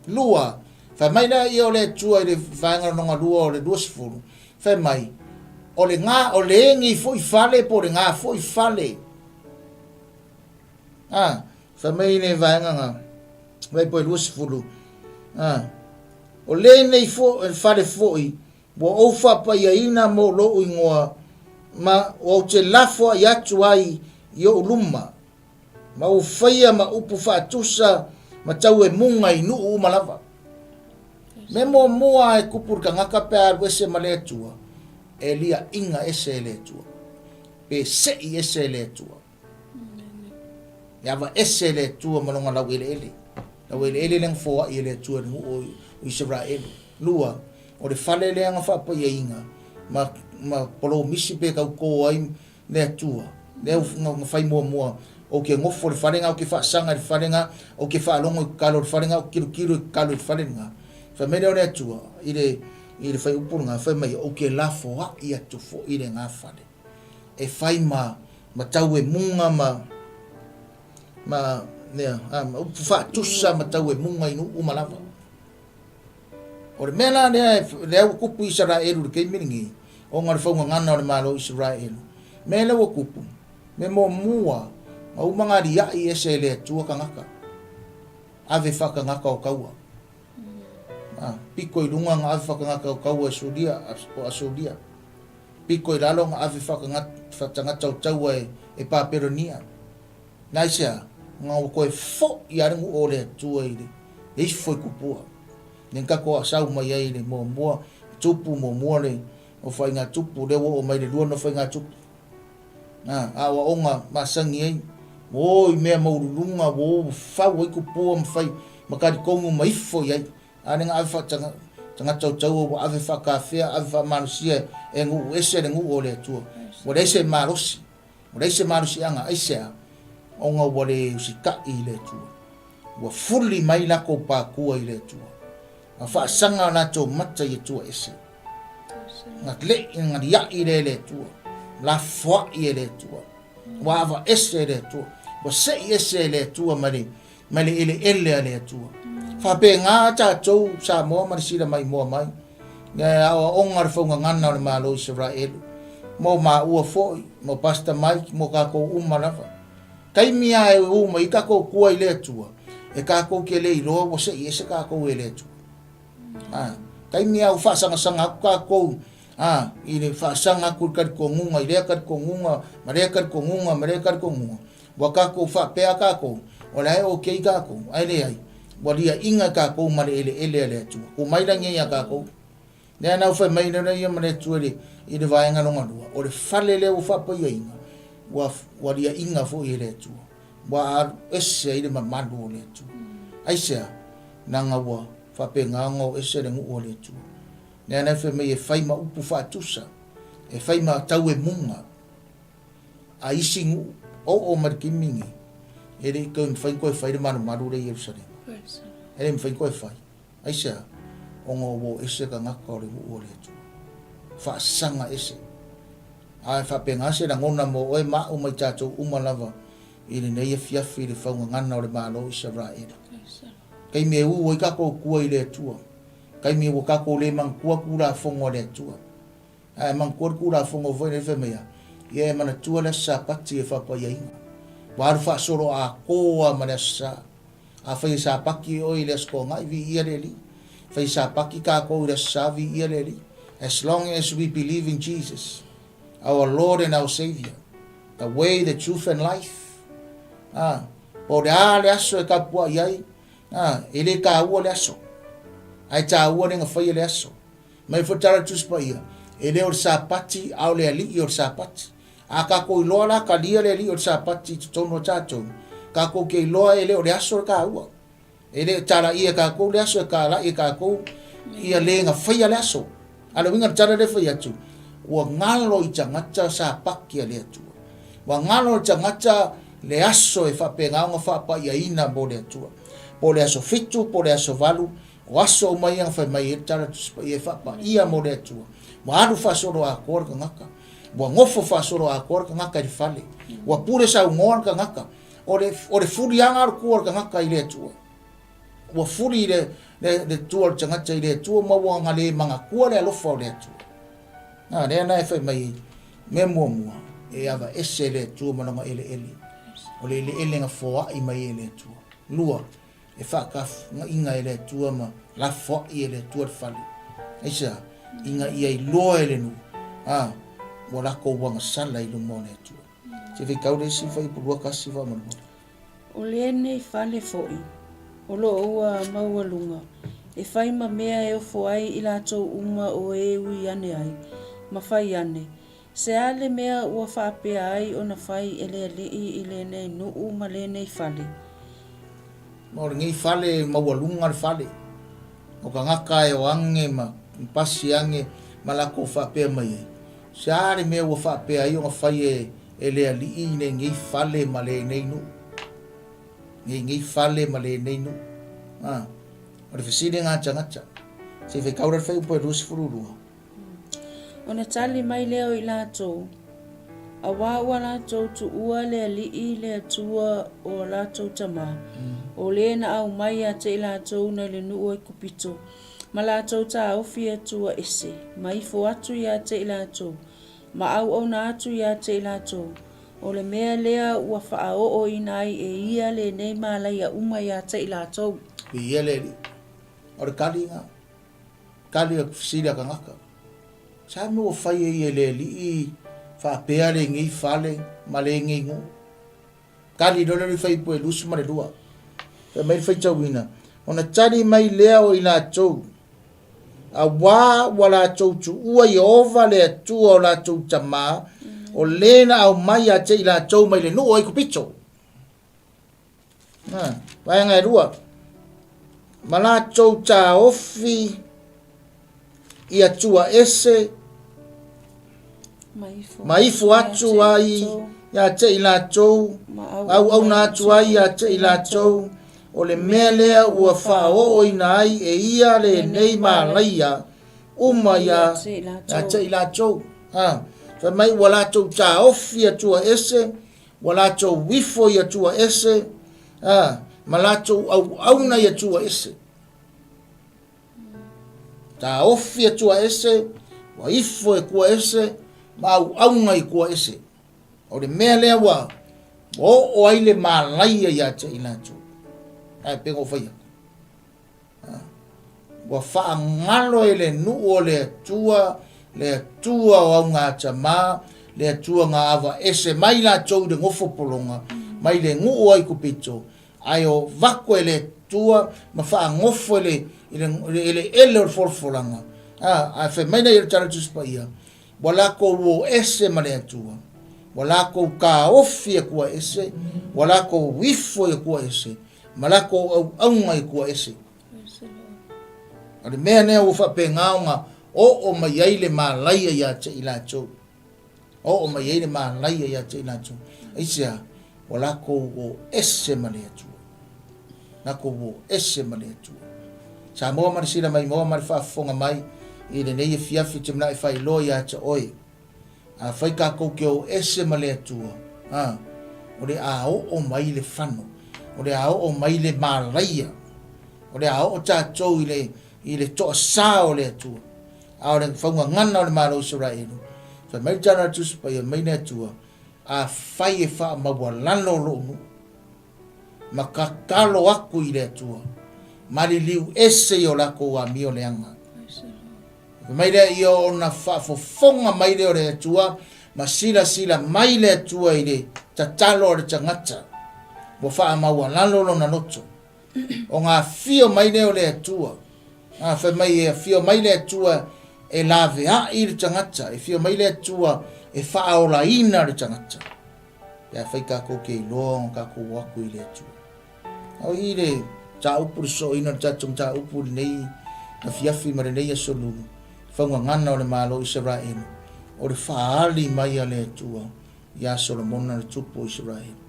Lua, fai mai lea ia o le Atua i le vaega lona lua o le 20, fai mai, o le gā, o le egi foi fale po o le gā foi fale. A, fai mai le vaega nga, vai po e 20. A, o lenei fo, fale foi, ua ou faapaiaina mo lou ingoa, ma ua ou te lafo ai atu ai i ou luma, ma ou faia ma upu faatusa ma tauemuga i nuu uma lava. Me muamua e kupu le tagata pe a alu ese ma le Atua, e liaʻiga ese e le Atua. Pe seʻi ese e le Atua. E ava ese e le Atua ma lona laueleele. Laueleele lea na foai e le Atua i le nuu o Isaraelu. Lua, o le fale lea na faapaiaina ma, ma polomisi pe tautō ai le Atua, lea na fai muamua, ou te nofo i le fale lena, ou te faasaga i le fale lena, ou te faalogo i tatalo i le fale lena, ou te tilotilo i tatalo i le fale lena. Fai mai lea o le Atua i le, i le faiupu lena, fai mai, ou te lafoai atu foi i lena fale, e fai ma, ma tauemuga ma, ma, mea, a, ma upu faatusa ma tauemuga i nuu uma lava. O le mea la lea, lea ua tupu i Isaraelu i le taimi lenei, ona o le faugagana o le Malo o Isaraelu. Mea lea ua tupu, mea muamua, na uma ona aliaʻi ese e le Atua tagata, ave faatagata o taua. A, pito i luga na ave faatagata o taua e Suria, o Asuria. Pito i lalo na ave faatagata o taua e Papelonia. Na aisea? Na ua toe foʻi a le nuu o le Atua i le ifo i kupua. Le tatou asau mai ai i le muamua tupu muamua le o faiga tupu lea ua oo mai le lua na faiga tupu. Na aoaoga masani ai ua o i mea maualuluga ua o fau ai kupua ma fai ma talitonu ma ifo i ai. A le na ave faatagata o taua ua ave faatafea ave faamalosia e nuu ese le nuu o le Atua. Ua leai se malosi. Ua leai se malosiaga, aisea? Ona ua le usitai i le Atua. Ua fuli mai lakou pākua i le Atua, a faasaga latou mata i Atua ese. Gale'i galia'i lea e le Atua, lafoa'i e le Atua, ua avaese e le Atua, ua se'i ese e le Atua mai le, mai le eleele a le Atua. Faapena tatou Samoa ma le sila maimoa mai, le aoaoga o le faugagana o le Malo o Isaraelu, mo maua foi, mo Pastor Mike, mo kakou uma lava. Taimi lava e ū mai ai tatou tua i le Atua, e tatou te le iloa ua se'i ese tatou e le Atua. A, taimi lava ua faasagasag atu tatou, a, i le faasaga atu i le talitonuga, i lea talitonuga, ma lea talitonuga, ma lea talitonuga, ua tatou faapea tatou, o la e okay tatou, ae leai, ua liaina tatou ma le eleele a le Atua. Tuu mai lagi ia tatou. Lea na fai mai lea ia ma le Atua i le vaega lona lua, o le fale lea ua faapaiaina, ua, ua liaina foi e le Atua. Ua alu ese ai le mamalu o le Atua. Aisea? Leaga ua faapena ona o ese le nuu o le Atua. Lea na fai mai e fai ma upu faatusa, e fai ma tauemuga a isi nuu, oo mai le taimi lenei, e le i toe mafai ona toe fai le malumalu lea i Ierusalema. E le mafai ona toe fai. Aisea? Ona ua o ese tagata o le nuu o le Atua. Faasaga ese. A e faapena se lagona mo oe ma au ma i tatou uma lava i lenei afiafi i le faugagana o le Malo o Isaraelu. Taimi e ū ai tatou tua i le Atua, taimi ua tatou le manatua Tulafono a le Atua. Ae manatua le Tulafono foi lea fai mai a, ia e manatua le Aso Sapati e faapaiaina. Ua alu faasolo atoa ma le Aso Sa. Afai e Sapati oe i le Aso Toonai, viia le Alii. Afai e Sapati tatou i le Aso Sa, viia le Alii. As long as we believe in Jesus, our Lord and our Saviour, the way, the truth and life. Ah, po o le a le aso e tapuai ai, ah, e le taua le aso, ae taua le gafaia le aso. Mai foi tala le Tusi Paia, e le o le Sapati, a o le Alii o le Sapati. A tatou iloa la talia le Alii o le Sapati i totonu o tatou, tatou te iloa e le o le aso le taua. E le o talaia e tatou le aso, e talai e tatou ia le gafaia le aso. A o le uiga o le tala lea e fai atu, ua galo i tagata Sapati a le Atua. Ua galo i tagata le aso e faapena ona faapaiaina mo le Atua. Po o le aso fitu, po o le aso valu, o aso uma ia na fai mai ai le tala Tusi Paia e faapaia mo le Atua. Ua alu faasolo atoa le tagata. Ua nofo faasolo atoa le tagata i le fale. Ua pule saunoa le tagata. O le, o le fuliaga o le tua o le tagata i le Atua. Ua fuli le, le, le tua o le tagata i le Atua ma ua na le manatua le alofa o le Atua. Na, lea na e fai mai ai, mea muamua, e avaese le Atua ma lona eleele. O le eleele na foai mai e le Atua. Lua, e faatafugaina e le Atua ma lafoai e le Atua le fale. Aisea? Ina ia iloa e le nuu, a, ua latou agasala i luma o le Atua. Se faitau le isi fuaiupu 21 faamolemole. O lenei fale foi, o lo o ua maualuga, e fai ma mea e ofo ai i latou uma o e ui ane ai, ma fai ane, Se a le mea ua faapea ai ona fai e le Alii i lenei nuu ma lenei fale? Ma o lenei fale e maualuga le fale, o tagata e o age ma pasi age ma latou faapea mai ai, Se a le mea ua faapea ai ona fai e le Alii i lenei fale ma lenei nuu? Lenei fale ma lenei nuu. A, o le fesili lena a tagata. Se i faitau la le fuaiupu e 22. Ona tali mai lea o i latou, Auā ua latou tuua le Alii le Atua o a latou tama, o le na aumai ia te i latou nai le nuu o Aikupito, ma latou taofi e Atua ese, ma ifo atu ia te i latou, ma auauna atu ia te i latou, o le mea lea ua faaooina ai e ia lenei malaia uma ia te i latou. Viia le Alii. O le tali lena. Tali atu fesili a tagata. Sa mea ua fai ai e le alii faapea lenei fale ma lenei nuu? Tali loa le fuaiupu e 22. Fai mai le faitauina, ona tali mai lea o i latou, auā ua latou tuua Ieova le Atua o latou tamā, o le na aumai ia te i latou mai le nuu o Aikupito. Ha, vaega e lua. Ma latou taofi i atua ese ma ifo atu ai ia te i latou, auauna atu ai ia te i latou, o le mea lea ua faaooina ai e ia lenei malaia. Uma ia te i latou. Ha. Fai mai ua latou taofi i Atua ese, ua latou ifo i Atua ese, ha, ma latou auauna i Atua ese. Taofi i Atua ese, ua ifo i Atua ese, ma auauna i Atua ese. O le mea lea ua oo ai le malaia ia te i latou. Ae pei ona ou fai atu. Ua faagalo e le nuu o le Atua, le Atua o augatama, le Atua na avaese mai latou i le nofo pologa, mai le nuu o Aikupito, ae o vako e le Atua ma faanofo i le eleele o le folafolaga. Ae fai mai lea i le Tala Tusi Paia, ua latou o ese ma le Atua, ua latou taofi i Atua ese, ua latou ifo i Atua ese, ma latou auauna i Atua ese. O le mea lea ua faapena ona oo mai ai le malaia ia te i latou. Oo mai ai le malaia ia te i latou. Aisea? Ua latou o ese ma le Atua. Latou o ese ma le Atua. Samoa ma le sila maimoa ma le faafofoga mai i lenei afiafi ou te manao e faailoa ia te oe. Afai tatou te o ese ma le Atua, a, o le a oo mai le fano, o le a oo mai le malaia, o le a oo tatou i le, i le toasā o le Atua. A o le faugagana o le Malo o Isaraelu, fai mai le tala a le Tusi Paia mai le Atua, Afai e faamaualalo lou nuu, ma tatalo aku i le Atua, maliliu ese i o latou amio leaga. Fai mai lea ia ona faafofoga mai lea o le Atua ma silasila mai le Atua i le tatalo a le tagata ua faamaualalo lona loto. Ona afio mai lea o le Atua. A fai mai e afio mai le Atua e laveai le tagata, e afio mai le Atua e faaolaina le tagata. Pe afai tatou te iloa ona tatou o atu i le Atua. O i le mataupu le sosooina o le tatou mataupu i lenei afiafi ma lenei aso lulu, faugagana o le Malo o Isaraelu, o le faaali mai a le Atua ia Solomona le tupu o Isaraelu.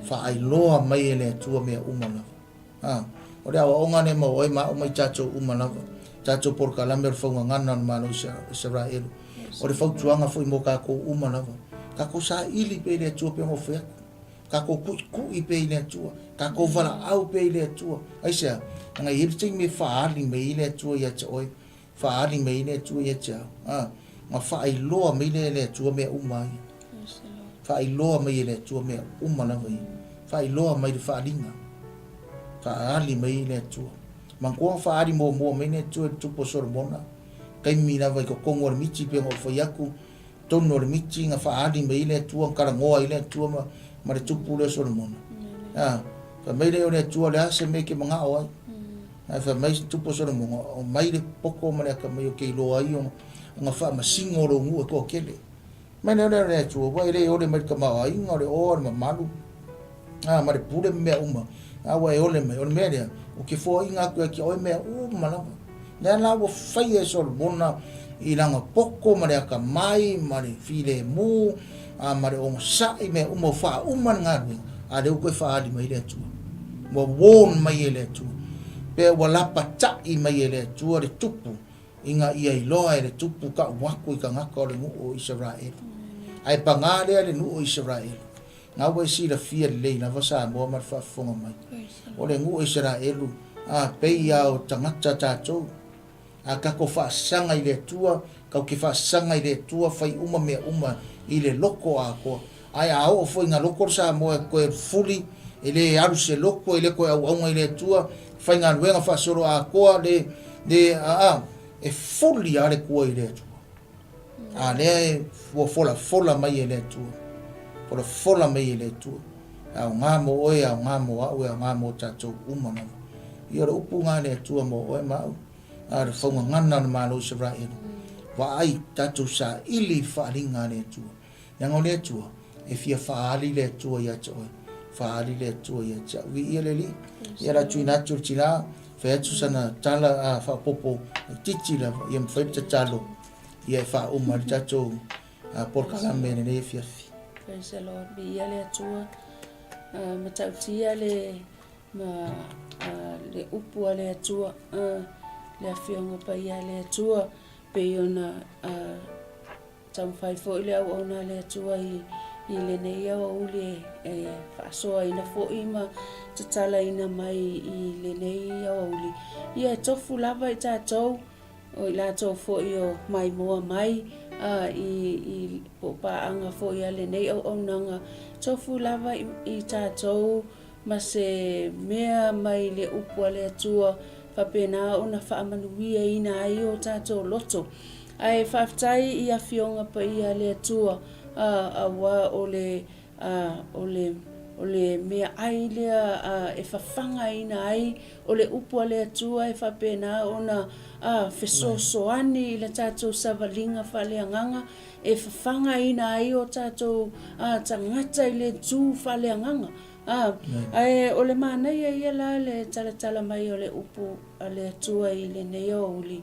Faailoa mai e le Atua mea uma lava. A, o le aoaoga lea mo oe ma au ma i tatou uma lava, tatou polokalame o le faugagana o le Malo o Isaraelu. O le fautuaga foi mo tatou uma lava. Tatou saili pea i le Atua pei ona ou fai atu. Tatou tuitui pea i le Atua. Tatou valaau pea i le Atua. Aisea? Leaga e i ai le taimi e faaali mai ai le Atua ia te oe, faaali mai ai le Atua ia te au. A, ona faailoa mai lea e le Atua mea uma ia. Faailoa mai e le Atua mea uma lava ia. Faailoa mai le faaaliga. Faaali mai ai le Atua. Manatua na faaali muamua mai le Atua i le tupu o Solomona, taimi lava i totonu o le miti pei ona ou fai atu, totonu o le miti na faaali mai ai le Atua, na talanoa ai le Atua ma, ma le tupu lea o Solomona. A, fai mai lea o le Atua, le a se mea e te manao ai. Ae fai mai le tupu o Solomona, aumai le poto ma le atamai ou te iloa ai ona, ona faamasino lou nuu e toatele. Mai lea o le Atua, ua e le ole mai le tamaoaiga, o le oa, o le mamalu, a, ma le pule ma mea uma, a ua e ole mai. O le mea lea, ou te foaiina atu ia te oe mea uma lava. Lea la ua faia e Solomona i lana poto ma le atamai ma le filemu, a, ma le onosai, mea uma, ua faauma le galuega, a lea ua toe faaali mai le Atua. Ua warn mai e le Atua. Pe ua lapata'i mai e le Atua le tupu ina ia iloa e le tupu ka'u aku i tagata o le nuu o Isaraelu. Ae pagā lea le nuu o Isaraelu, na ua e silafia lelei lava Samoa ma le faafofoga mai. O le nuu o Isaraelu, a pei a o tagata tatou, a tatou faasaga i le Atua, tatou te faasaga i le Atua, fai uma mea uma i le loto atoa. Ae a oo foi ina loto le Samoa e toe fuli, e le alu se loto, e le toe auauna i le Atua, faigaluega faasolo atoa, le, le, a, e fuli lava le tua i le Atua. A lea e, ua folafola mai e le Atua. Folafola mai e le Atua. E aoga mo oe, e aoga mo au, e aoga mo tatou uma lava. Ia o le upu lena a le Atua mo oe ma au, a o le faugagana o le Malo o Isaraelu. Vaai, tatou saili i le faaaliga a le Atua. Leaga o le Atua, e fia faaali le Atua ia te oe, faaali le Atua ia te au. Viia le Alii. Ia la tuuina atu le tina, fai atu sana tala a faaopoopo itiiti lava, ia mafai le tatalo ia e faauma ai le tatou polokalame i lenei afiafi. Praise the Lord. Viia le Atua. Matautia le ma le upu a le Atua, le Afioga Paia a le Atua. Pei ona taumafai foi le auauna a le Atua i i lenei aoauli e faasoaina foi ma tatalaina mai i lenei aoauli, ia e tofu lava i tatou, o i latou foi o maimoa mai i i po o paaga foi a lenei auaunaga, tofu lava i tatou ma se mea mai le upu a le Atua faapena ona faamanuiaina ai o tatou loto. Ae faafetai i Afioga Paia a le Atua, aua o le, o le, o le meaai lea e fafagaina ai o le upu a le Atua e faapena ona fesoasoani i le tatou savaliga faaleagaga, e fafagaina ai o tatou tagata i le itu faaleagaga. Ae o le manaia ia la le talatala mai o le upu a le Atua i lenei aoauli,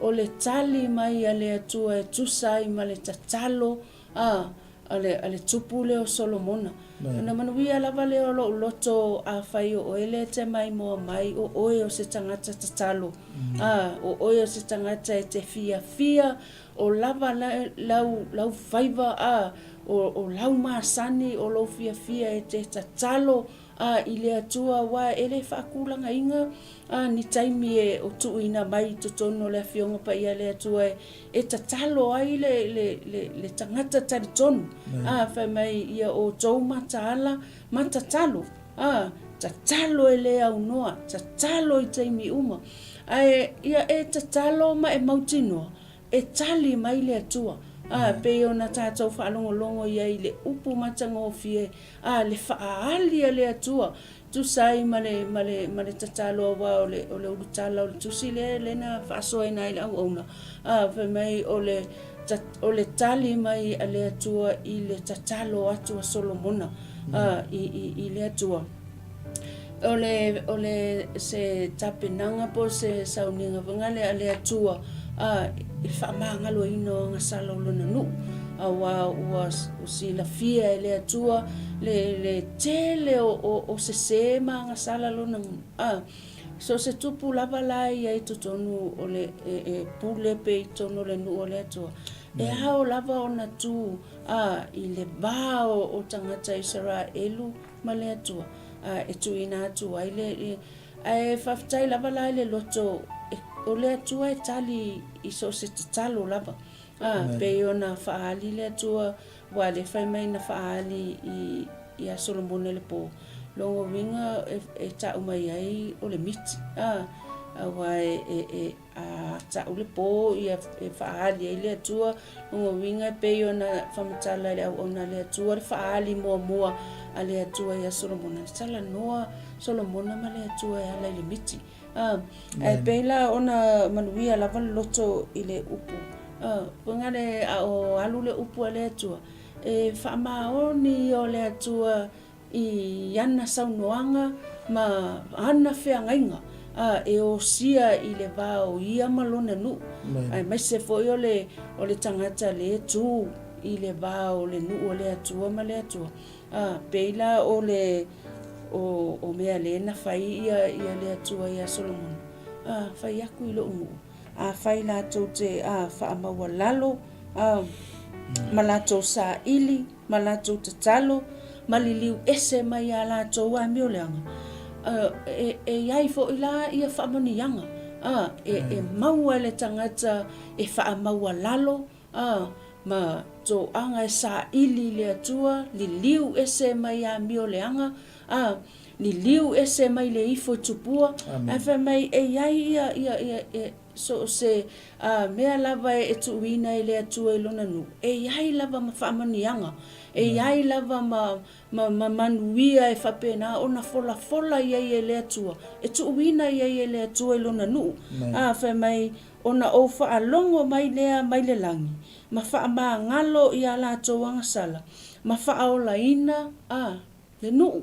o le tali mai a le Atua e tusa ai ma le tatalo a a le tupu lea o Solomona. Ona manuia lava lea o lou loto afai o oe lea e te maimoa mai, o oe o se tagata tatalo, a o oe o se tagata e te fiafia O lava lau, lau faiva, a, o, o lau masani, o lou fiafia e te tatalo, a, i le Atua, aua e le faatulagaina, a, ni taimi e o tuuina mai i totonu o le Afioga Paia a le Atua e, e tatalo ai le, le, le, le tagata talitonu, a, fai mai, ia outou mataala ma tatalo, a, tatalo e le aunoa, tatalo i taimi uma. Ae, ia e tatalo ma e mautinoa, e tali mai le Atua. A, pei ona tatou faalogologo i ai i le upu matagofie, a, le faaali a le Atua, tusa ai ma le, ma le, ma le tatalo aua o le, o le ulutala o le tusi lea, lea na faasoaina ai le auauna, a, fai mai o le, o le tali mai a le Atua i le tatalo atu a Solomona, a, i, i, i le Atua. O le, o le, se tapenaga po o se sauniga foi lea a le Atua a, i le faamagaloina o agasala o Lona nuu, aua ua silafia e le Atua le, le tele o, o, o sesē ma agasala Lona nuu. A, so o se tupu lava la e i ai i totonu o le, e, e pule pe i totonu o le nuu o le Atua, e ao lava ona tu a, i le va o, o tagata Isaraelu ma le Atua, a e tuuina atu ai le, ae faafetai lava la i le loto o le Atua e tali i so o se tatalo lava. A, pei ona faaali le Atua, ua le fai mai na faaali i, iā Solomona i le pō, lona uiga e, e ta'u mai ai o le miti, a, aua e, e, e, A ta'u le pō ia e faaali ai le Atua, lona uiga e pei ona faamatala e le auauna a le Atua le faaali muamua a le Atua iā Solomona, na talanoa Solomona ma le Atua e ala i le miti. A, ae pei la ona manuia lava le loto i le upu. A, uiga le a o alu le upu a le Atua, e faamaoni ia o le Atua i ana saunoaga ma ana feagaiga a e osia i le va o ia ma lona nuu, aemaise foi o le o le tagata le tu i le va o le nuu o le Atua ma le Atua. A pei la o le o o mea le na fai ia ia le Atua iā Solomona, a fai aku i loʻu nuu, afai latou te a faamaualalo a ma latou saili ma latou tatalo, ma liliu ese mai iā latou amioleaga, e, e i ai foi la ia faamanuiaga, a, e, e maua e le tagata e faamaualalo, a, ma toaga e saili i le Atua, liliu ese mai amioleaga, a, liliu ese mai le ifo i tupua, ae fai mai e i ai ia, ia, ia, e, So o se mea lava e tuuina e le Atua i Lona nuu, e i ai lava ma faamanuiaga, e i ai lava ma, ma, ma manuia e faapena ona folafola i ai e le Atua, e tuuina i ai e le Atua i Lona nuu. A, fai mai, Ona ou faalogo mai lea mai le lagi, ma faamagalo i a latou agasala, ma faaolaina, a, le nuu.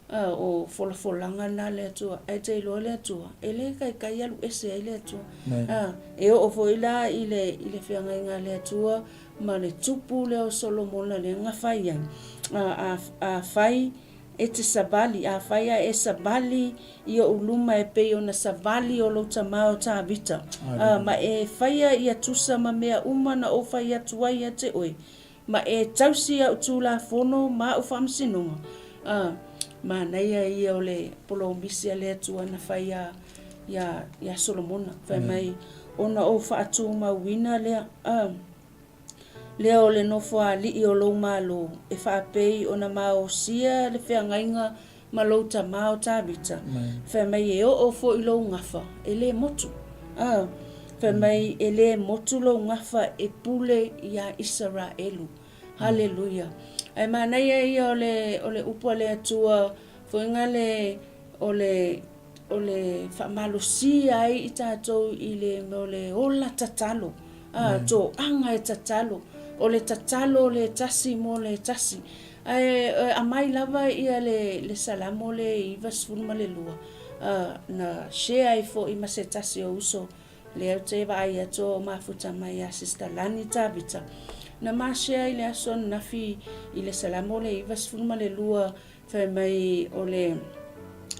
A, o folafolaga na a le Atua, ae te iloa le Atua, e le taitai alu ese ai le Atua. A, e oo foi la i le, i le feagaiga a le Atua ma le tupu lea o Solomona lea na fai ai. A, a, afai E te savali, afai a e savali i oʻu luma e pei ona savali o lou tama o Tāvita, a ma e faia ia tusa ma mea uma na ou fai atu ai ia te oe, ma e tausi aʻu Tulafono ma aʻu faamasinoga, a manaia ia o le polomisi a le Atua na fai iā, iā, iā Solomona, fai mai, ona ou faatumauina lea, a. Lea o le nofoaaliʻi o lou Malo, e faapei ona maosia le feagaiga ma lou tama o Tavita, fai mai e oo foi lou gafa, e le motu. A, fai mai e le motu lou gafa e pule iā Isaraelu. Haleluia. Ae manaia ia o le, o le upu a le Atua, foiga le, o le, o le faamalosia ai i tatou i le mea o le ola tatalo, a, toaga e tatalo, o le tatalo o le tasi mo le tasi. Ae aumai lava ia le, le Salamo le 92, a, na share ai foi ma se tasi o uso, lea ou te vaai atu o mafuta mai ia Sister Lani Tavita. Na ma share i le aso ananafi i le Salamo le 92, Fai mai o le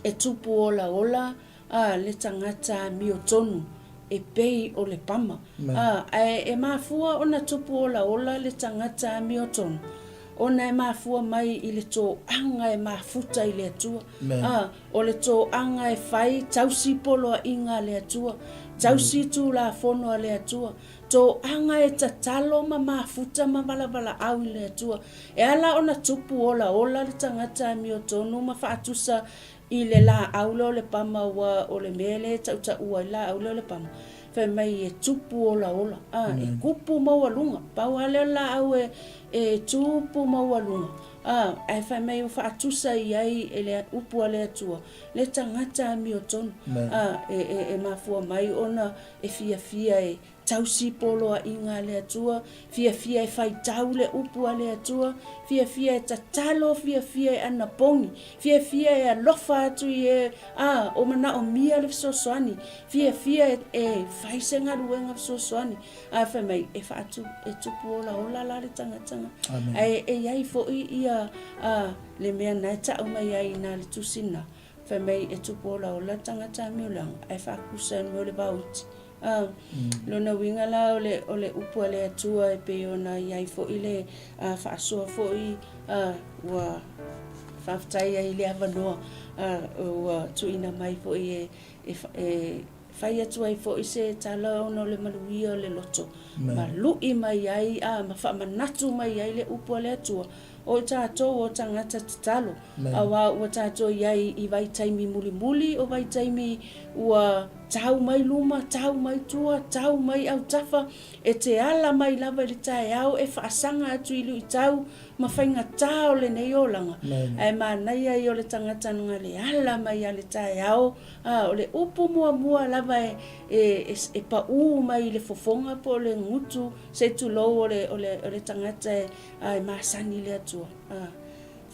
e tupu olaola a le tagata amiotonu e pei o le pama. A, ae e mafua ona tupu olaola le tagata amiotonu ona e mafua mai i le toaga e mafuta i le Atua. A, o le toaga e fai tausi poloaiga a le Atua, tausi tulafono a le Atua, Toaga e tatalo ma mafuta ma valavalaau i le Atua. E ala ona tupu olaola le tagata amiotonu ma faatusa i le laau lea o le pama ua o le mea lea e tautaua ai le laau lea o le pama, fai mai e tupu olaola, a, e kupu maualuga. Pau lava lea o le laau e, e tupu maualuga, a, ae fai mai ua faatusa i ai e le upu a le Atua le tagata amiotonu, a, e, e, e mafua mai ona e fiafia e tausi poloaiga a le Atua, fiafia e faitau le upu a le Atua, fiafia e tatalo, fiafia e anapogi, fiafia e alofa atu i e a o manaomia le fesoasoani, fiafia e, e fai se galuega fesoasoani. Ae fai mai, e faatu, e tupu olaola la le tagata. Ae e i ai foi ia a, le mea na e tau mai ai i na le tusi na, Fai mai e tupu olaola le tagata amiolaga ae faakusa i mea o le vaoiti. A, lona uiga la o le, o le upu a le Atua e pei ona i ai foi le a, faasoa foi a, ua faafetai ai i le avanoa a, ua tuuina mai foi e, e, e fai atu ai foi se tala ona o le maluia o le loto, ma lu'i mai ai a, ma faamanatu mai ai le upu a le Atua O i tatou o tagata tatalo, auā ua tatou i ai i vaitaimi mulimuli o vaitaimi ua tau mai luma, tau mai tua, tau mai autafa, e te ala mai lava i le taeao e faasaga atu i luitau ma faigatā o lenei olaga. Ae manaia ia o le tagata na le ala mai a le taeao, ā, o le upu muamua lava e, e, e paʻū mai i le fofoga po o le gutu, se tulou o le, o le, o le tagata e, A e masani le Atua. A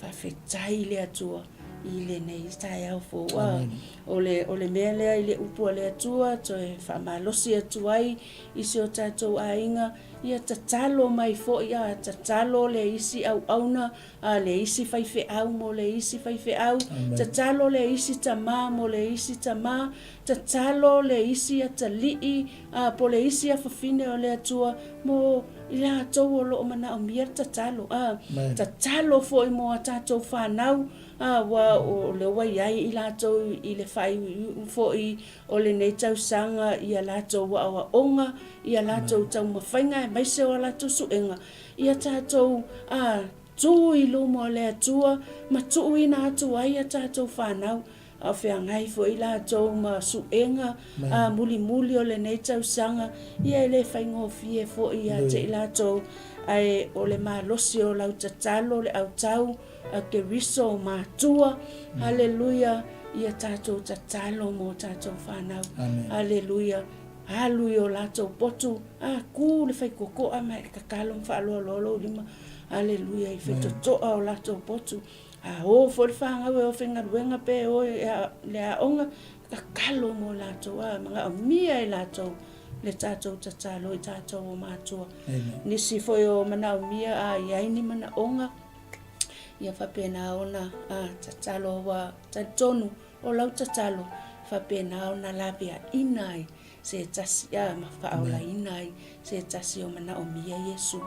faafetai le Atua i lenei taeao fou. A o le, o le mea lea i le upu a le Atua, toe faamalosi atu ai i si o tatou aiga, ia tatalo mai foi, a tatalo le isi auauna, a le isi faifeau mo le isi faifeau, tatalo le isi tama mo le isi tama, tatalo le isi atalii, a po le isi afafine o le Atua mo i latou o lo o manaomia le tatalo, a tatalo foi mo a tatou fanau, a ua o lea ua i ai i latou i le faaiuiu foi o lenei tausaga i a latou aoaoga, i a latou taumafaiga aemaise o a latou suega, ia tatou a tu i luma o le Atua ma tuuina atu ai a tatou fanau. A o feagai foi latou ma suega a mulimuli o lenei tausaga, ia e le faigofie foi ia te i latou, ae o le malosi o lau tatalo, le autau a Keriso o matua, haleluia, ia tatou tatalo mo tatou fanau, haleluia, alu i o latou potu, a ku le faikokoa ma e tatalo ma faaloaloa lou lima, haleluia, i faitotoa o latou potu. A o foi le fanau e o faigaluega pe o i le aoga, tatalo mo latou, a manaomia e latou le tatou tatalo i tatou o matua. Nisi foi o manaomia a i ai ni manaoga, Ia faapena ona tatalo aua talitonu o lau tatalo e faapena ona laveaina ai se tasi a ma faaolaina ai se tasi o manaomia Iesu.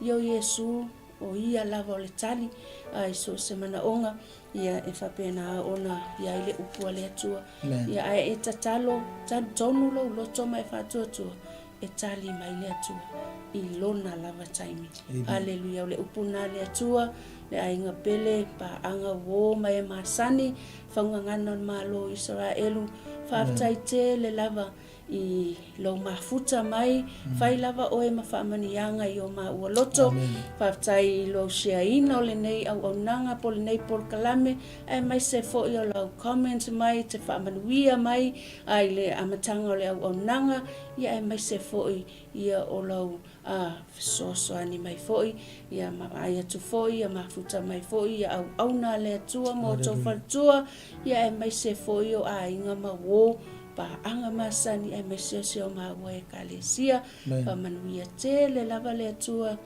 Ia o Iesu o ia lava o le tali a i so o se manaoga ia e faapena ona i ai le upu a le Atua. Ia ae e tatalo talitonu lou loto ma e faatuatua e tali mai le Atua i lona lava taimi. Aleluia, o le upu na le Atua, le aiga pele, paaga uo ma e masani, faugagana o le Malo o Isaraelu, faafetai tele lava i lou mafuta mai, fai lava oe ma faamanuiaga i o maua loto, faafetai i lou share-ina o lenei auaunaga po o lenei polokalame, aemaise foi o lau comment mai, te faamanuia mai i le amataga o le auaunaga, ia aemaise foi ia o lau fesoasoani mai foi, ia ma vaai atu foi, ia mafuta mai foi ia auauna a le Atua ma outou faletua, ia aemaise foi o aiga ma uo, paaga masani, aemaise o si o maua Ekalesia. Faamanuia tele lava le Atua,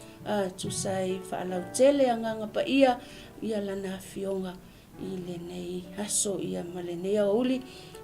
tusa ai faalautele Agaga Paia ia Lana Afioga I lenei aso ia ma lenei aoauli,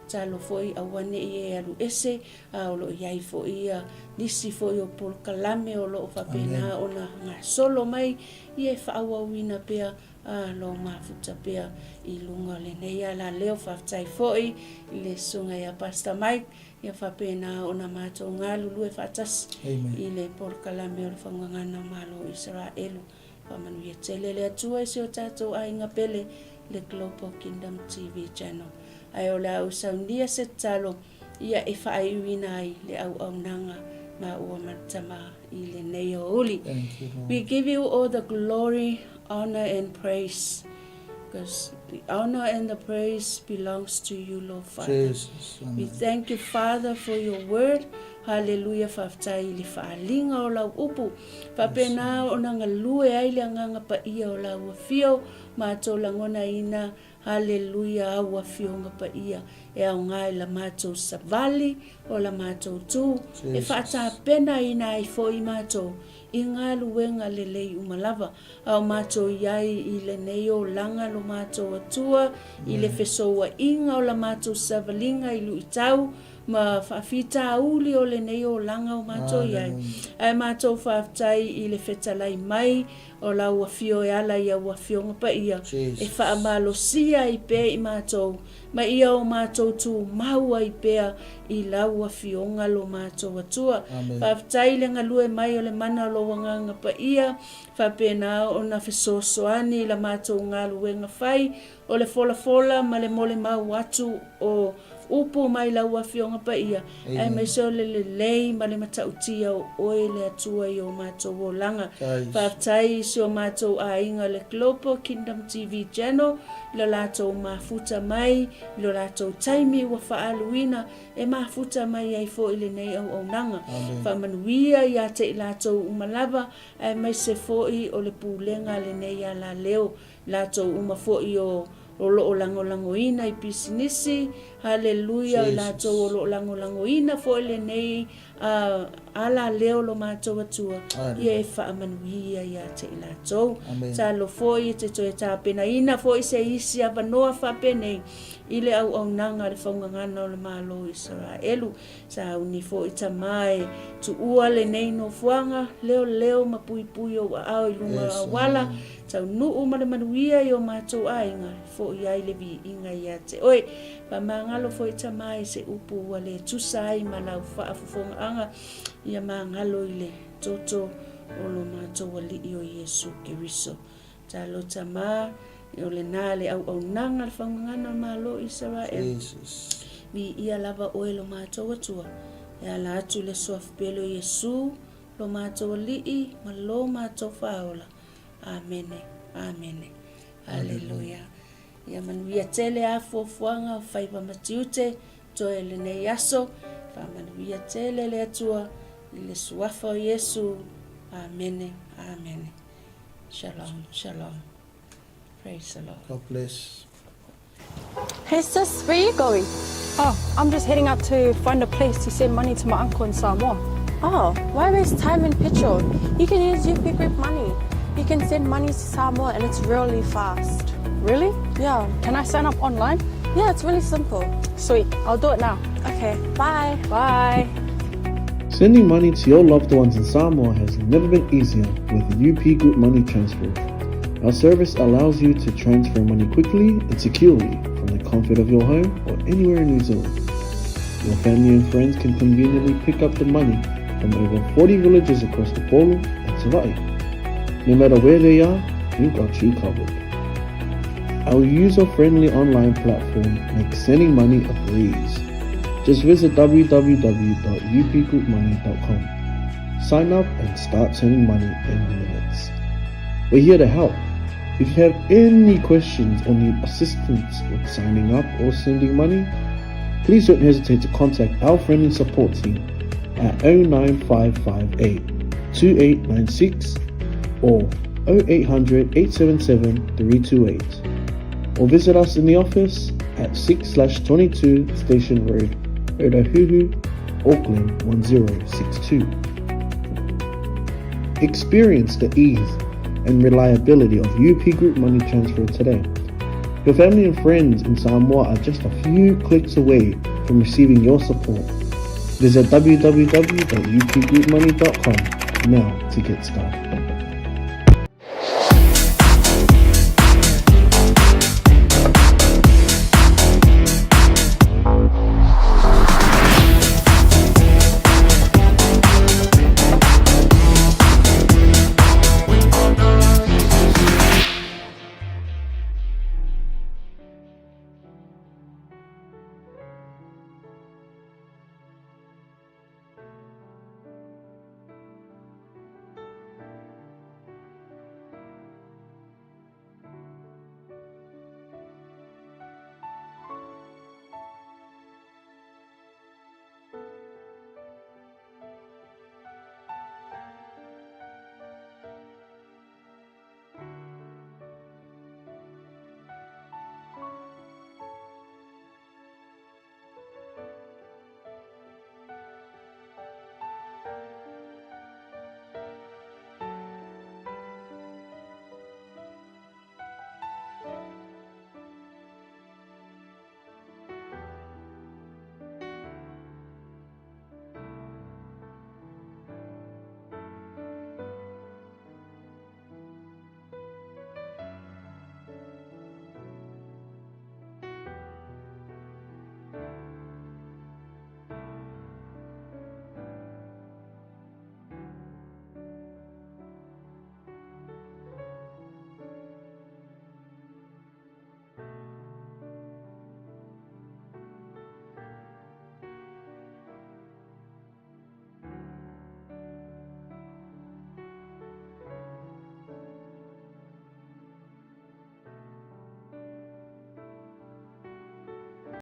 talo foi aua ne i e alu ese, a o lo o i ai foi ia nisi foi o polokalame o lo o faapena ona gasolo mai ia e faaauauina pea a lo mafuta pea i luga o lenei alaleo. Faafetai foi i le Susuga ia Pastor Mike ia faapena ona matou galulue faatasi i le polokalame o le Faugagana o Malo o Isaraelu. Faamanuia tele le Atua i si o tatou aiga pele, le Global Kingdom TV Channel. Ae o le a ou saunia se tatalo ia e faaiuina ai le auaunaga maua ma le Tama i lenei aoauli. We give you all the glory, honor and praise because the honor and the praise belongs to you, Lord Father. Jesus, We thank you, Father, for your word. Hallelujah, faafetai i le faaaliga o lau upu. Faapena ona galue ai le Agaga Paia o lau Afio, matou lagonaina, Hallelujah, au Afioga Paia e aoga i la matou savali o la matou tu, e faatapenaina ai foi matou i galuega lelei uma lava. A o matou i ai i lenei olaga lo matou Atua, i le fesouaiga o la matou savaliga i luitau ma faafitauli o lenei olaga o matou i ai. Ae matou faafetai i le fetalai mai o lau Afio e ala i au Afioga Paia, e faamalosia ai pea i matou, ma ia o matou tumau ai pea i lau Afioga lo matou Atua. Faafetai i le galue mai o le mana o lou Agaga Paia, Faapena ona fesoasoani i la matou galuega fai o le folafola ma le molimau atu o upu mai lau Afioga Paia, aemaise o le lelei ma le matautia o Oe le Atua i o matou olaga. Faafetai i si o matou aiga le Global Kingdom TV Channel i lo latou mafuta mai i lo latou taimi ua faaaluina e mafuta mai ai foi lenei auaunaga. Faamanuia ia te i latou uma lava aemaise foi o le pulega a lenei alaleo, latou uma foi o o lo o lagolagoina i pisinisi, haleluia, o latou o lo o lagolagoina foi lenei alaleo lo matou Atua, ia e faamanuia ia te i latou. Talo foi e te toe tapenaina foi se isi avanoa faapenei i le auaunaga a le Faugagana o le Malo o Isaraelu. Sauni foi tama e tuua lenei nofoaga leoleo ma puipui ou aao i luga o auala, taunuu ma le manuia i o matou aiga, foi ai le viiga ia te oe. Faamagalo foi tama i se upu ua le tusa ai ma lau faafofogaaga, ia magalo i le toto o lo matou Alii o Iesu Keriso. Talo tama, o lena le auaunaga le faugagana o le Malo o Isaraelu. Viia lava oe lo matou Atua, e ala atu le Suafa pele o Iesu, lo matou Alii ma lo matou Faaola. Amene, amene. Aleluia. Ia manuia tele a fuafuaga o faiva ma tiute toe lenei aso. Faamanuia tele le Atua i le Suafa o Iesu. Amene, amene. Shalom, shalom. Praise the Lord. God bless. Hey sis, where are you going? Oh, I'm just heading out to find a place to send money to my uncle in Samoa. Oh, why waste time and petrol? You can use UP Group Money. You can send money to Samoa and it's really fast. Really? Yeah. Can I sign up online? Yeah, it's really simple. Sweet. I'll do it now. Okay, bye. Bye. Sending money to your loved ones in Samoa has never been easier with UP Group Money Transfer. Our service allows you to transfer money quickly and securely from the comfort of your home or anywhere in New Zealand. Your family and friends can conveniently pick up the money from over 40 villages across the Polo and Savai'i. No matter where they are, we've got you covered. Our user-friendly online platform makes sending money a breeze. Just visit www.upgroupmoney.com. Sign up and start sending money in minutes. We're here to help. If you have any questions or need assistance with signing up or sending money, please don't hesitate to contact our friendly support team at 09558 2896 or 0800 877 328 or visit us in the office at 6 22 Station Road, Otahuhu, Auckland 1062. Experience the ease and reliability of UP Group Money Transfer today. Your family and friends in Samoa are just a few clicks away from receiving your support. Visit www.upgroupmoney.com now to get started.